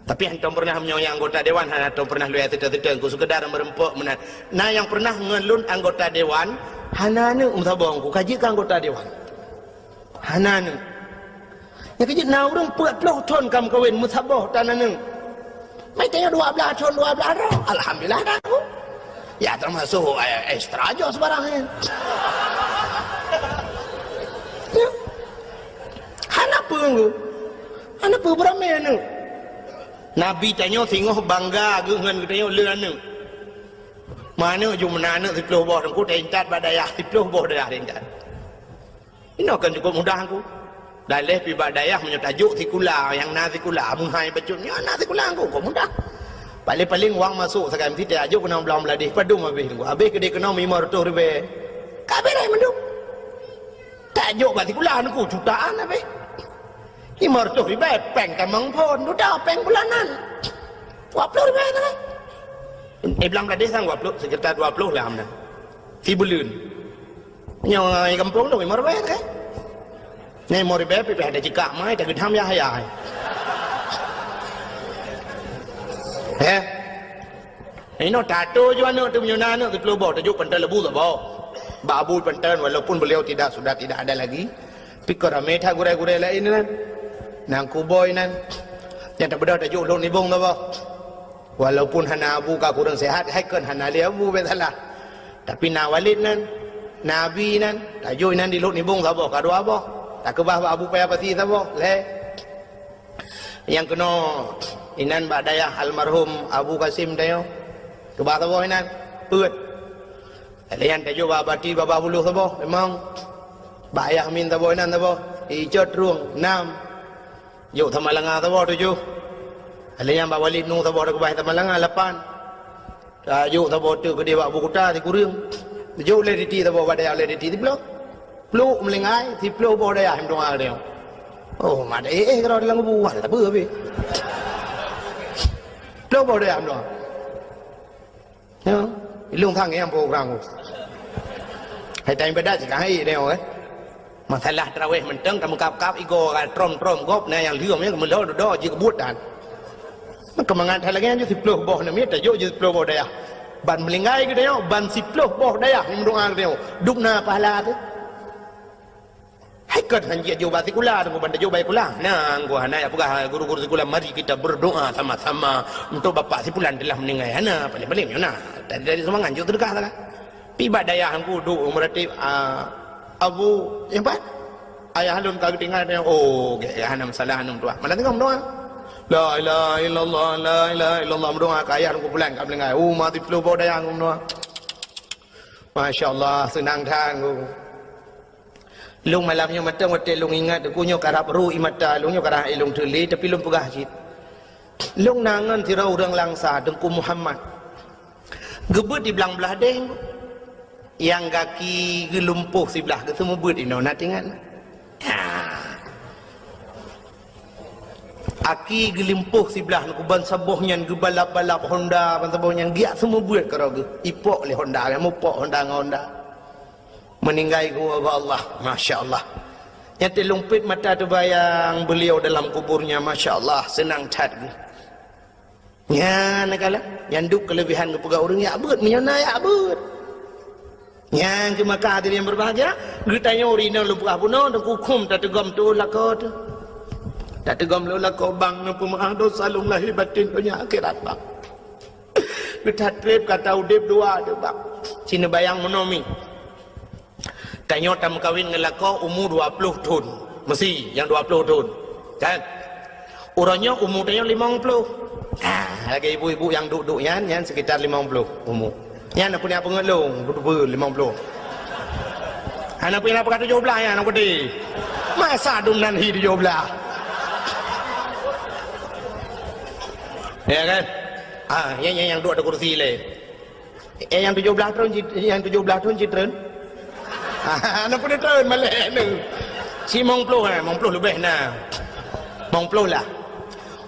Tapi hantom pernah meunyoe nyang anggota dewan hana tom pernah lôn seutôt-seutôt, ku sekedar meureumpok meunan. Na nyang pernah ngon lôn anggota dewan, hana aneuk meusaboh ku ka jeuet keu anggota dewan. Hana aneuk. Nyang keujeuet na ureueng peuet ploh thon ka meukawen meusaboh tan aneuk. Mai tanyoe dua blaih thon, dua blaih droe. Alhamdulillah dah aku. Ya termasuk, eh, ekstra jo sebarang, eh. Ya. Hana peue nggu. Hana peue beurami aneuk. Nabi tanyoe singoh bangga geuh ngon geutanyoe le aneuk. Meuaneuk ju meunan aneuk siploh boh teungku, teuintat bak dayah siploh boh dayah teuintat. Inoe kan cukup mudah aku. Daleh pi bak dayah meunyoe tajok sikula, nyang na sikula, meuhai bacut nyoe na sikula aku, kok mudah. Paling-paling wang masuk sakai meuti tajok keunoe blang Bangladesh, padum habéh teungku. Habéh keudeh keunoe limong reutôh ribèe. Ka beres mandum. Tajok bak sikula aku jutaan habéh. Limong reutôh ribèe, péng tamong phon, dudoe péng bulanan. Dua ploh ribèe sagai. Eh, blang Bangladesh sang dua ploh, sekitar dua ploh lah amna. Sibuleuen. Nyoe gampông tu limong ribèe kan? Nyoe limong ribèe pih ada jikak mai, tak geudam ya, ya. Eh? Inoe tato ju aneuk tu meunyoe na aneuk siploh boh, tajok panton leubeh saboh. Bak Abu panton, walaupun beliau tidak, sudah tidak ada lagi. Pikir ramé that gurèe-gurèe laén nyan. Nang kuboh inan, nyang tabeudôh tajok lôn nibông saboh. Walaupun hana abu ka kureueng sehat, hai kon hana lé abu bèk salah. Tapi na Walid nan, na Abi nan, tajok inan di lôn nibông saboh, ka dua boh. Takeubah bak Abu Paya Pasi saboh, lhèe. Nyang keunoe inan bak dayah almarhum Abu Kasim tanyoe. Keubah saboh inan, peuet. Lheuh nyan tajok bak Bati babah buluh saboh, limong. Bak Ayah Min saboh inan saboh, icot rhueng, nam. Jok Samalanga saboh, tujoh. Lheuh nyan bak Walid Nu saboh takeubah Samalanga, lapan. Tajok saboh teuk keudéh bak Bukuta sikureueng. Jok lé Diti saboh bak dayah lé Diti siploh. Pluek meulinggai, siploh boh dayah meudoa lé. Oh, mat éh, éh, keudroe dalam kubu, wah, tak apa habéh. Siploh boh dayah meudoa. Ya, ilung sang nyang po urang. Hai tan ibadat cit ka hai nyoe, eh. Masalah tarawih mantong ka meukab-kab igoe ka trom-trom gob na nyang lheueh nyan meulhô dudoe jikeubuet tan. Keumangat that lagèe nyan jih siploh boh namiet tajok jih siploh boh dayah. Ban meulinggai geutanyoe, ban siploh boh dayah nyang meudoa geutanyoe. Dum na pahala teuh. Hai kon han jeuet jok bak sikula, teungku ban tajok bak sikula. Nah, teungku hana jak peugah guru-guru sikula, "Mari kita berdoa sama-sama untuk bapak si fulan telah meninggal." Hana, paléng-paléng nyoe na. Dari, dari seumangat jok seudeukah salah. Pi bak dayah teungku duek meuratéb, ah, Abu, nyan pat? Ayah lôn ka geutinggai, oh, gèt, hana masalah, aneuk meutuah. Malam teungoh meudoa. La ilaha illallah, la ilaha illallah, meudoa keu ayah lôn, fulan ka meuninggai. Oh, mati ploh boh dayah lôn meudoa. Masya Allah, seunang that, Teungku. Lôn malam nyoe mantong watèe lôn ingat, Teungku, nyoe karab ru ie mata lôn, nyoe karab ilôn teulé, tapi lôn peugah cit. Lôn na ngon sidroe ureueng Langsa, Teungku Muhammad. Geubeuet di Blang Blahdéng, nyang gaki geulumpoh siblah, geuseumeubeuet inoe, na teuingat? Ya. Aki geulumpoh siblah, Teungku, ban saboh nyan geubalap-balap Honda, ban saboh nyan geujak seumeubeuet keudroe geuh. Ipok lé Honda, mupok Honda ngon Honda. Meuninggai geuwoe bak Allah. Masya Allah. Nyan teuh lôn pet mata teubayang beliau dalam kuburnya. Masya Allah, seunang that geuh. Nyan na kalon, nyan duek keuleubehan geupeugah ureueng jak beuet, meunyoe na jak beuet. Nyan keuh maka hadirin yang berbahagia, geutanyoe ureueng inong lôn peugah bunoe, Teungku, khuem tateugom tuoh lakoe teuh. Tateugom lôn lakoe, Bang, neupeumeu'ah dosa lôn lahé batén donya akhirat, Bang. Geuthat trép ka taudép dua teuh, Bang. Ci neubayang meunoe mi. Tanyoe tameukawen ngon lakoe umu dua ploh thon. Meusi nyang dua ploh thon. Kan? Uroe nyoe umu tanyoe limong ploh. Ah, lagèe ibu-ibu nyang duek-duek nyan, nyan sekitar limong ploh umu. Nyan peue nyang peungeut lôn, beutôi limong ploh. Hana peue nyang peugah tujoh blah nyan, aneuk peuti. Masa dum nan hi tujoh blah. Ya kan? Ah, nyan, nyan nyang duek di kursi lé. Eh, nyang tujoh blah thon cit-, nyang tujoh blah thon cit treun? Hana peue treun malèe nyoe. Ci limong ploh, eh, limong ploh leubeh na. Limong ploh lah.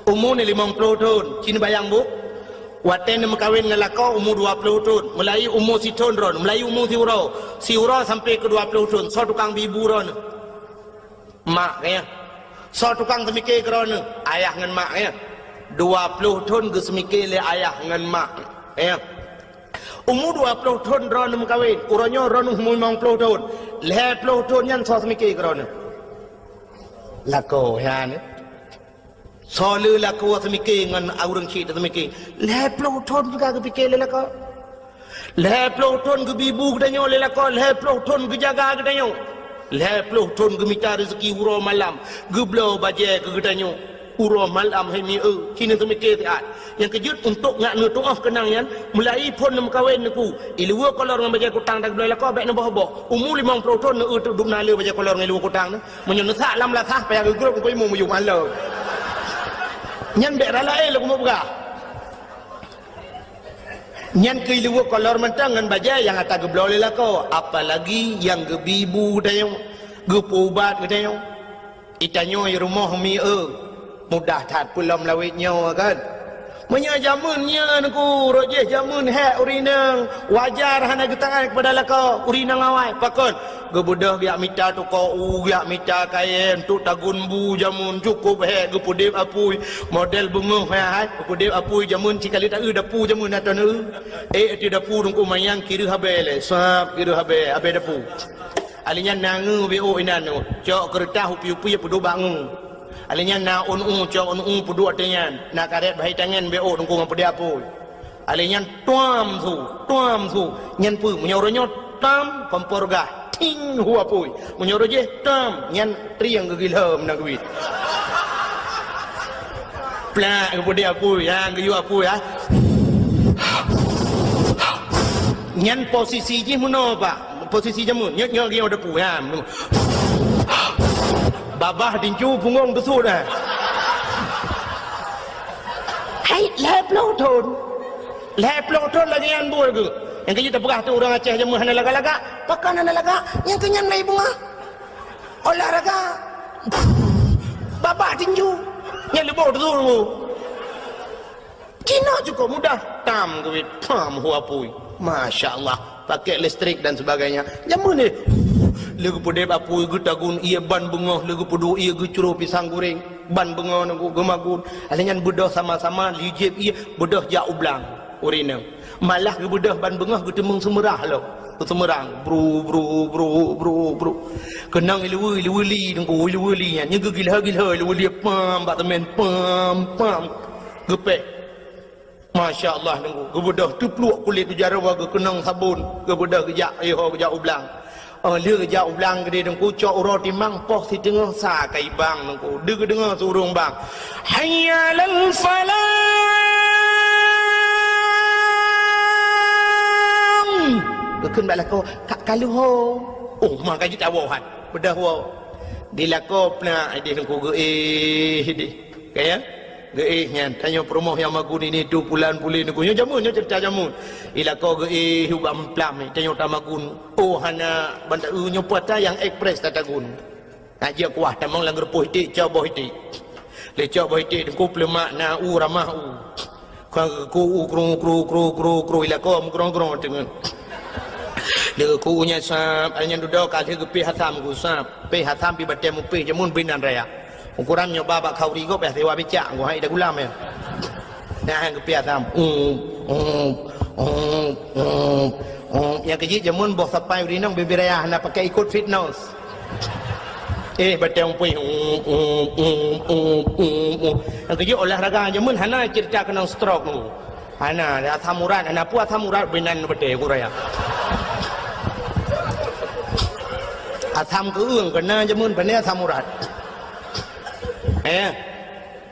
Umu ni limong ploh thon. Ci neubayang, Bu. Watèe neumeukawen ngon lakoe umu dua ploh thon. Meulahi umu sithon droeneuh. Meulahi umu siuroe. Siuroe sampoe keu dua ploh thon. Soe tukang bi bu droeneuh? Mak, ya. Soe tukang seumike keu droeneuh? Ayah ngon mak, ya. Dua ploh thon geuseumike lé ayah ngon mak, ya. Umu dua ploh thon droeneuh meukawen, uroe nyoe droeneuh umu limong ploh thon. Lhèe ploh thon nyan soe seumike keu droeneuh? Lakoe, ya, ni. Soe le lakoe seumike ngon ureueng chik teuseumike? Lhèe ploh thon teuka geupike lé lakoe. Lhèe ploh thon geubi bu geutanyoe lé lakoe, lhèe ploh thon geujaga geutanyoe. Lhèe ploh thon geumita reuzeki uroe malam, geubloe bajèe keu geutanyoe. Uroe malam hai mi eu, ci neuseumiké siat. Nyang keujeuet untuk ngat neutuoh keunang nyan, meulahi phon neumeukawen neuku, iluweue kolor ngon bajèe kutang dan geubloe lakoe bèk neuboh-boh. Umu limong ploh thon neueu teuk dum na le bajèe kolor ngon iluweue kutang nyan. Meunyoe neusak lam lasah payah geugrôp keu imeum yum alô. Nyan bèk rala éh lôn keumeung peugah. Nyan keuh iluweue kolor mantong ngon bajèe nyang ata geubloe lé lakoe, apalagi nyang geubi bu geutanyoe, geupeuubat geutanyoe. Itanyoe i rumoh mi eu, mudah that peulom lawét nyoe kan. Meunyoe jameun nyoe neuku, rot jih jameun hék ureueng inong, wajar hana geutaát keupada lakoe ureueng inong awai. Pakon? Geubeudôh geujak mita toko u, geujak mita kayèe untuk tagun bu jameun, cukôp hék geupeudép apui. Model beungoh hék hai, geupeudép apui jameun, ci ka lheueh taeu dapu jameun ata neueu. Ék ateueh dapu teungku manyang kireuh abèe lé, sab kireuh abèe, abèe dapu. Ahli nyan na ngeu B O inan nyoe, cok keureutah upi-upi peuduek bak ngeu. Alèh nyan na ôn u, cok ôn u peuduek ateueh nyan, na karet bahai tangen bèk ôk teungku ngon peudeh apui. Alèh nyan tuam su, tuam su. Nyan peue? Meunyoe uroe nyoe tam, kompor gah, ting, hu apui. Meunyoe uroe jéh tam, nyan trieng geugilham na geuit. Plak, geupeudeh apui, ha, geuyue apui, ha. Nyan posisi jih meunoe, Pak. Posisi jameun. Nyoe, nyoe geuyue apui, ha. Babah tinju, punggong teusut, ha. Hai, lhèe ploh thon. Lhèe ploh thon lagèe nyan buet geuh. Nyang keujeuet tapeugah tu ureueng Aceh jameun hana lagak-lagak. Pakon hana lagak? Nyang keu nyan mulai beungoh. Olahraga. Babah tinju. Nyan leuboh tu. Cina cukup mudah. Tam geuwit. Pam hu apui. Masya Allah. Pakai listrik dan sebagainya. Jameun ni. Lé geupeudeh apui geutagun ié ban beungoh, lé geupeuduek ié geucro pisang goreng. Ban beungoh nunggu geumagun. Alèh nyan beudôh sama-sama lijép ié beudôh jak u blang. Ureueng inong. Malah geubeudôh ban beungoh geuteumeung seumeurah lom. Seumeurang, bru, bru, bru, bru, bru. Keunong ileue, ileue li, teungku, ileue li nyan. Nyan geugilha-gilha ileue li, pam, bak teumèn, pam, pam. Geupéh. Masya Allah, teungku. Geubeudôh teupluek kulét u jaroe, geukeunong sabon. Geubeudôh geujak, iho geujak u blang. Oh, lheueh geujak u blang keudéh teungku, cok uroe timang poh siteungoh sa ka ibang teungku. Deuh geudeungoe su ureueng bang, "Hayya 'alal falah!" Geukheun bak lakoe, "Ka, ka lheueh ho." Oh, ma ka jeuet tawoe han. Beudôh woe. Di lakoe plak idéh teungku geuéh idéh. Ka ya? Geuéh nyan, tanyoe peurumoh nyang magun ini tu pulan pulen teungku. Nyoe jameun, nyoe ceurita jameun. Di lakoe geuéh ubak meuphlam, tanyoe tamagun. Oh, hana banda, eu, nyoe puasa nyang ekspres tatagun. Nak jeuet kuah tamong lam geureupoh iték, cok boh iték. Lé cok boh iték teungku peuleumak na u ramah u. Ka ku u kru, kru, kru, kru, kru, di lakoe meukrong-krong teungeut. Lé ku u nyan sab, alèh nyan dudoe ka lheueh geupéh asam ku sab. Péh asam pi batèe mupéh jameun binan raya. Ukuran nyoe ba bak khauri gob yah siwa bicak, geuhai ida gulam ya. Nah, geupéh asam. Um, um, um, um, um. Nyang keujeuet jameun boh sapai ureueng inong bibir raya hana pakai ikot fitness. Eh, batèe mupéh. Um, um, um, um, um, um. Nyang keujeuet olahraga jameun hana ceurita keunong stroke tu. Hana, asam urat, hana peue asam urat binan batèe ku raya. Asam keueung keuna jameun pane asam urat. Eh,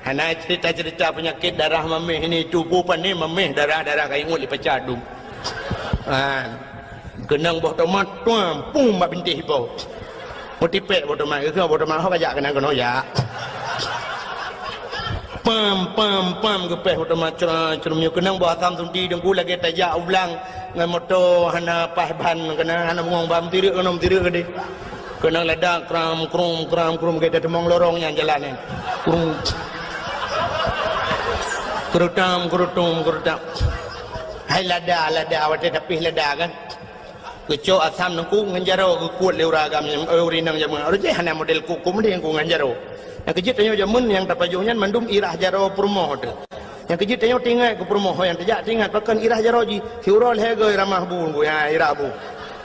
hana cerita-cerita penyakit darah mameh ini, tuboh pane mameh darah-darah ka ingot lé pacat dum. Ha. Keunong boh tomat, tuam, pum bak bintéh ipo. Meutipék boh tomat, geukheun boh tomat, ho ka jak keunan keunoe jak. Pam, pam, pam, geupéh boh tomat, cra, crum, nyoe keunong boh asam sunti teungku lagèe tajak u blang ngon moto hana paih ban, keunan hana beungong ban, meutirek keunoe, meutirek keudéh. Keunong lada kram, krum, kram, krum, lagèe tateumong lorong nyan jalan nyan. Krum. Keurutam, keurutum, keurutam. Hai lada, lada, watèe tapéh lada kan. Geucok asam teungku ngon jaroe geukuet lé ureueng agam, eh, ureueng inong jameun. Ureueng jih hana model kuku mending ku ngon jaroe. Nyang keujeuet tanyoe jameun nyang tapajoh nyan mandum irah jaroe peurumoh teuh. Nyang keujeuet tanyoe teuingat keu peurumoh nyang tajak teuingat pakon irah jaroe jih. Siuroe lhèe goe ramah bu, bu, ya, irah bu.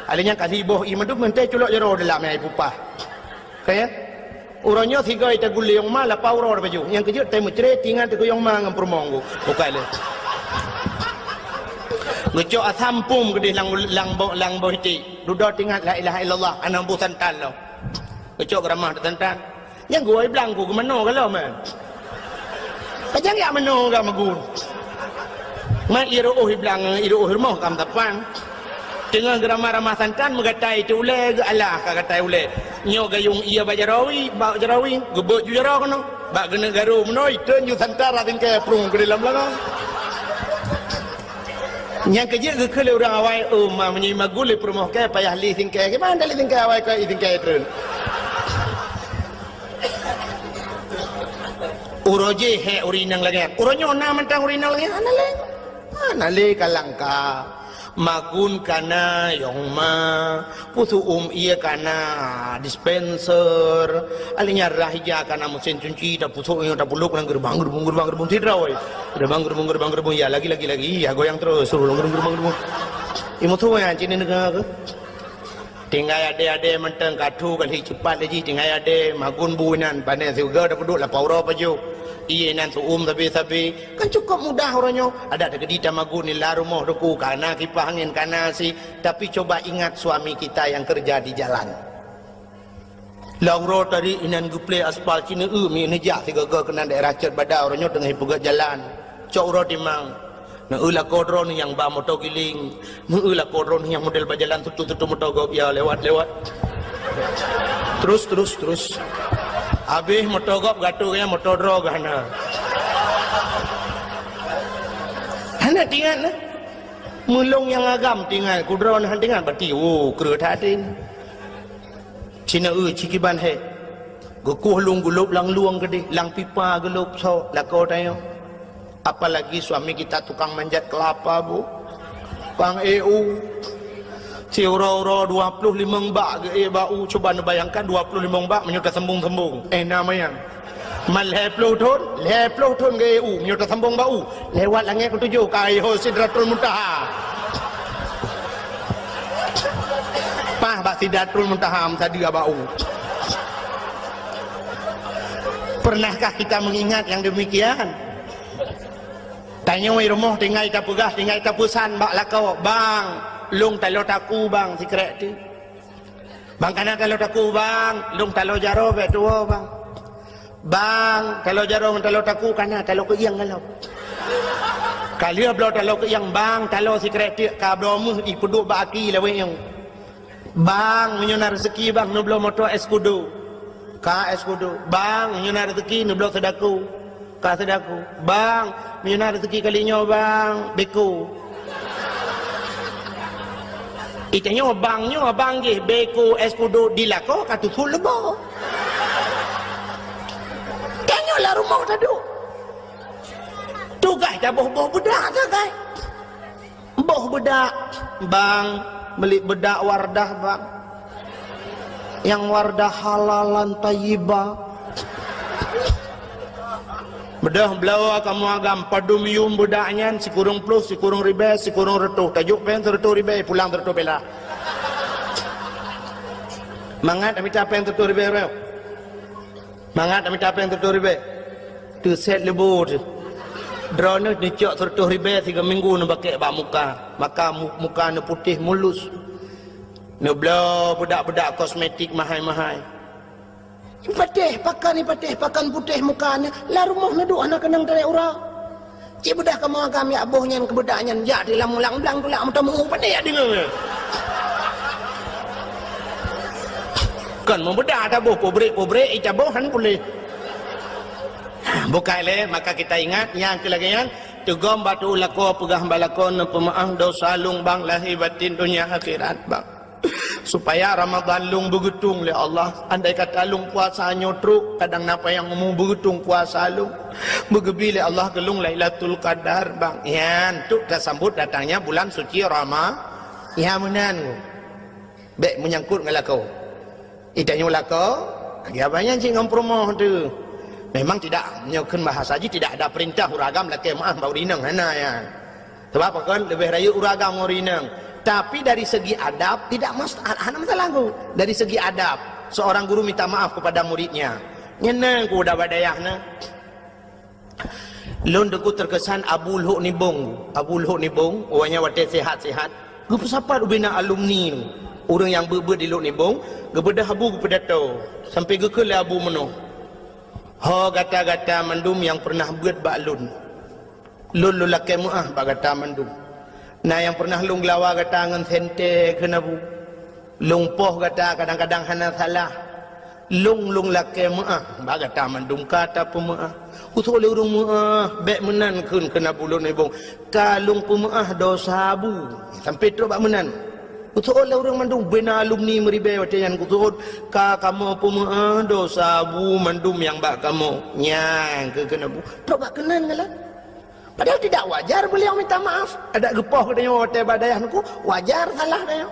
Alèh nyan ka siboh ié mandum meuntèe culok jaroe dalam nyang ipupah. Ka ya? Uroe nyoe sigoe tagulé yong ma lapau uroe tapajoh. Nyang keujeuet tai meucré tingan teuh keu yong ma ngon peurumoh ngku. Bukai lé. Geucok asam pum keudéh lam, lam bo-, lam boh iték. Dudoe tingan la ilaha illallah, hana bu santan lom. Geucok geuramah teuh santan. Nyang geuwoe blang ku geumanoe ka lom, eh. Pajan jak manoe ka magun. Mat ié reuôh iblang, ié reuôh rumoh ka meusapan. Teungoh geuramah-ramah santan meugatai teuh ulèe geualah ka gatai ulèe. Nyoe gayong ié bak jaroe, bak jaroe, geubeuet ju jaroe keunoe. Bak geuneuk garu meunoe, iteun ju santan rab singkèe prung keu dalam lagèe. Nyang keujeuet geukheun lé ureueng awai, "Oh, ma meunyoe magun lé peurumoh kèe payah li singkèe, kiban lé singkèe awai keu i singkèe treun." Uroe jih hék ureueng inong lagèe nyan. Uroe nyoe na mantong ureueng inong lagèe nyan? Hana lé. Hana lé ka langka. Magun ka na yong ma, pusuk ôm ié ka na dispenser. Alèh nyan rhah ija ka na meusén cunci, tapusok nyoe tapulok lam geureubang, geureubung, geureubang, geureubung sidroe. Geureubang, geureubung, geureubang, geureubung, ya lagi, lagi, lagi, ya goyang terus, suruh geureubang, geureubang, geureubung. Ié meusu nyan cit neudeungoe keuh. Tinggai adé-adé mantong ka thu kali cepat lé jih tinggai adé magun bu inan pané siuga tapeuduek lapau uroe pajoh. Ié inan su'um sabe-sabe. Kan cukôp mudah uroe nyoe. Adak teukeudi tamagun nila rumoh teungku, kana kipah angén, kana asi. Tapi coba ingat suami kita yang kerja di jalan. Lam uroe tadi inan geuplé aspal Cineue mi neujak sigoe-goe keunan daerah Cot Bada uroe nyoe teungoh ipeugöt jalan. Cok uroe timang. Neueu lakoe droeneuh nyang ba moto giling. Neueu lakoe droeneuh nyang model ba jalan tutu-tutu moto gob ya lewat-lewat. Terus, terus, terus. Habéh moto gob gatoe nyan moto droe geuh hana. Hana tingat nah. Meulông nyang agam tingat, kudroe hana tingat, berarti, oh, kreueh that. Cineue cikiban hék. Geukueh lôn gulôb lam lueng keudeh, lam pipa gulôb sok lakoe tanyoe. Apalagi suami kita tukang manjat kelapa, Bu. Tukang ék u. Siuroe-uroe dua ploh limong bak geuék bak u. Cuba neubayangkan dua ploh limong bak meunyoe tasambong-sambong. Eh, na manyang. Man lhèe ploh thôn, lhèe ploh thôn geuék u, meunyoe tasambong bak u, lewat langèt keutujôh ka yoh Sidratul Muntaha. Paih bak Sidratul Muntaha meusadeue bak u. Pernahkah kita mengingat yang demikian? Tanyoe rumoh tinggai tapeugah, tinggai tapeusan bak lakoe, "Bang, lôn talo taku, Bang, sikrek teuk." Bang kana talo taku, Bang. Lôn talo jaroe bèk tuwoe, Bang. Bang, talo jaroe ngon talo taku kana talo keuieng galom. Ka lheueh bloe talo keuieng, Bang, talo sikrek teuk ka bloe meuh ipeuduek bak aki lawét nyoe. Bang, meunyoe na reuzeki, Bang, neubloe moto Escudo. Ka Escudo. Bang, meunyoe na reuzeki, neubloe seudaku. Ka seudaku. Bang, meunyoe na reuzeki kali nyoe, Bang, beko. Itanyoe bang nyoe abang jih beko es kudok di lakoe ka tutup leubo. Tanyoe lam rumoh taduek. Tugaih taboh-boh beudak sagai. Boh beudak, "Bang, meuli beudak Wardah, Bang. Nyang Wardah halalan thayyibah." Beudôh bloe kamoe agam padum yuem beudak nyan, sikureueng ploh, sikureueng ribèe, sikureueng reutôh. Tajok péng sireutôh ribèe, pulang sireutôh peula. Mangat mita péng sireutôh ribèe, bro. Mangat mita péng sireutôh ribèe. Teusét leubo teuh. Droeneuh neucok sireutôh ribèe sigoe minggu neubakèk bak muka. Maka mu-, muka neuputéh mulus. Neubloe beudak-beudak kosmetik mahai-mahai. Ipatéh pakan, ipatéh pakan putéh muka nyan, lam rumoh neuduek hana keunong tarek uroe. Cit beudah kamoe agam jak boh nyan keu beudak nyan, jak di lam ulang blang tulak meutamong, pandai jak deungoe. Kon meubeudak taboh, pabrik-pabrik icaboh han puléh. Bukai lé, maka kita ingat, nyang keu lagèe nyan, teugom bak tu'oh lakoe, peugah bak lakoe, "Neupeumeu'ah dosa lôn, Bang, lahé batin, donya akhirat, Bang." Supaya Ramadan lôn beugeutong lé Allah. Andai kata lôn puasa nyoe trok, kadang na panyang umu beugeutong puasa lôn. Beugeubri lé Allah keu lôn Lailatul Qadar, bang. Nyan, trok tasambot datangnya bulan suci Rama-, nyan meunan. Bèk meunyangkot ngon lakoe. Itanyoe lakoe, lagèe abang nyan cit ngon peurumoh teuh. Memang tidak, nyoe kheun bahasa jih tidak ada perintah ureueng agam lakèe meu'ah bak ureueng inong, hana nyan. Sebab apa kan? Leubeh rayeuk ureueng agam ngon ureueng inong. Tapi dari segi adab, tidak mas-, hana masalah tu. Dari segi adab, seorang guru minta maaf kepada muridnya. Nyan nang ku udah bak dayah na. Lôn teungku terkesan Abu Lhok Nibong. Abu Lhok Nibong, awaknyan watèe sehat-sehat, geupeusapat ubena alumni tu. Ureueng nyang beuet-beuet di Lhok Nibong, geubeudôh Abu geupeudato. Sampai geukheun lé Abu meunoe, "Ho gata-gata mandum nyang peureunah beuet bak lôn. Lôn, lôn lakèe meu'ah bak gata mandum. Na nyang peureunah lôn geulawa gata ngon sentée kheun Abu. Lôn poh gata kadang-kadang hana salah. Lôn, lôn lakèe meu'ah bak gata mandum ka tapeumeu'ah." Usôk lé ureueng meu'ah, bèk meunan kheun, kheun Abu Lhok Nibong. "Ka lôn peumeu'ah dosa Abu." Sampai trok bak meunan. Usôk lé ureueng mandum, bena alumni meuribèe watèe nyan geuseuôt, "Ka kamoe peumeu'ah dosa Abu mandum nyang bak kamoe." Nyan keu kheun Abu. Trok bak keunan galak. Padahal tidak wajar beliau minta maaf. Adak geupoh geutanyoe watèe bak dayah teungku, wajar salah tanyoe.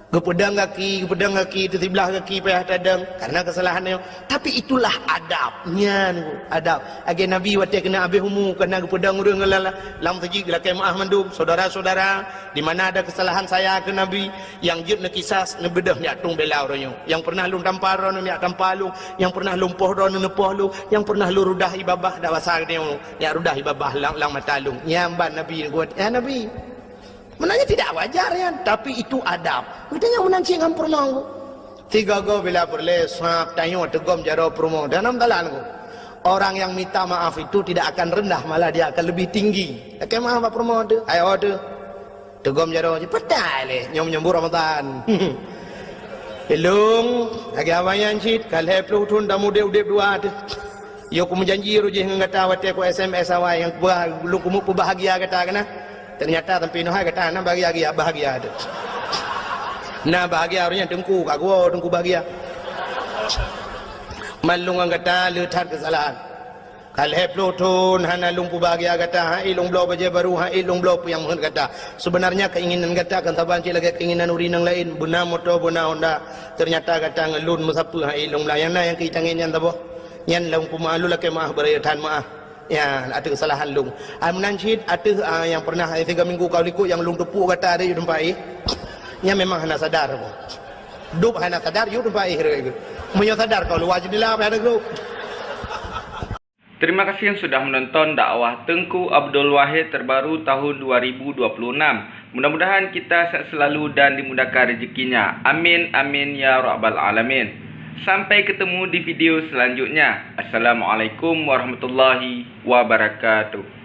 Geupeudong gaki, geupeudong gaki, teusiblah gaki payah tadong karena kesalahan nyoe. Tapi itulah adab. Nyan adab. Lagèe Nabi watèe keuneuk habéh umu, karena geupeudong ureueng lam, lam seujid, geulakèe meu'ah mandum. Saudara-saudara, di mana ada kesalahan saya ke Nabi, nyang jeuet neukisas, neubeudôh neujak tueng bela uroe nyoe. Nyang pernah lôn tampa droeneuh neujak tampa lôn, nyang pernah lôn poh droeneuh neupoh lôn, nyang pernah lôn rudah ie babah dak basa geutanyoe, neujak rudah ie babah lam, lam mata lôn. Nyan ban Nabi geupeugah, "Ya Nabi, meunan nyan tidak wajar nyan, tapi itu adab." Geutanyoe meunan cit ngon peurumoh. Sigoe-goe bila peureulèe sab tanyoe teugom jaroe peurumoh. Dan dalam talan ku, orang yang minta maaf itu tidak akan rendah, malah dia akan lebih tinggi. Lakèe meu'ah bak peurumoh teuh, ayo teuh. Teugom jaroe jih, peugah lé, nyoe menyambut Ramadan. Ilôn, lagèe awaknyan cit, ka lhèe ploh thôn tameudép-udép dua teuh. Yo kumeujanji roh jih ngon gata watèe ku S M S awai nyang kuba-, lôn keumeung peubahagia gata keunan. Ternyata sampai nyoe hai gata hana bahagia, bahagia teuh. Na bahagia roh nyan teungku, ka geuwoe teungku bahagia. Man lôn ngon gata le that keusalahan. Ka lhèe ploh thôn hana lôn peubahagia gata, hai lôn bloe bajèe baru, hai lôn bloe peue nyang meuheuet gata. Sebenarnya keinginan gata kan saban cit lagèe keinginan ureueng nyang laén, beuna moto, beuna Honda. Ternyata gata ngon lôn meusapeue, hai lôn blah. Nyang na nyang keu tangen nyan saboh. Nyan lôn peumeu'ah, lôn lakèe meu'ah, beuraya that meu'ah. Ya, ateueh keusalahan lôn. Ai meunan cit ateueh, ah, nyang pernah, eh, tiga minggu ka likot nyang lôn teupuk gata di teumpat jih. Nyan memang hana sadar. Dub hana sadar, yue teumpat jih. Meunyoe sadar kau luwa jendela, payah neugruek. Terima kasih yang sudah menonton dakwah Teungku Abdul Wahid terbaru tahun dua ribu dua puluh enam. Mudah-mudahan kita sehat selalu dan dimudahkan rezekinya. Amin, amin, ya rabbal alamin. Sampai ketemu di video selanjutnya. Assalamualaikum warahmatullahi wabarakatuh.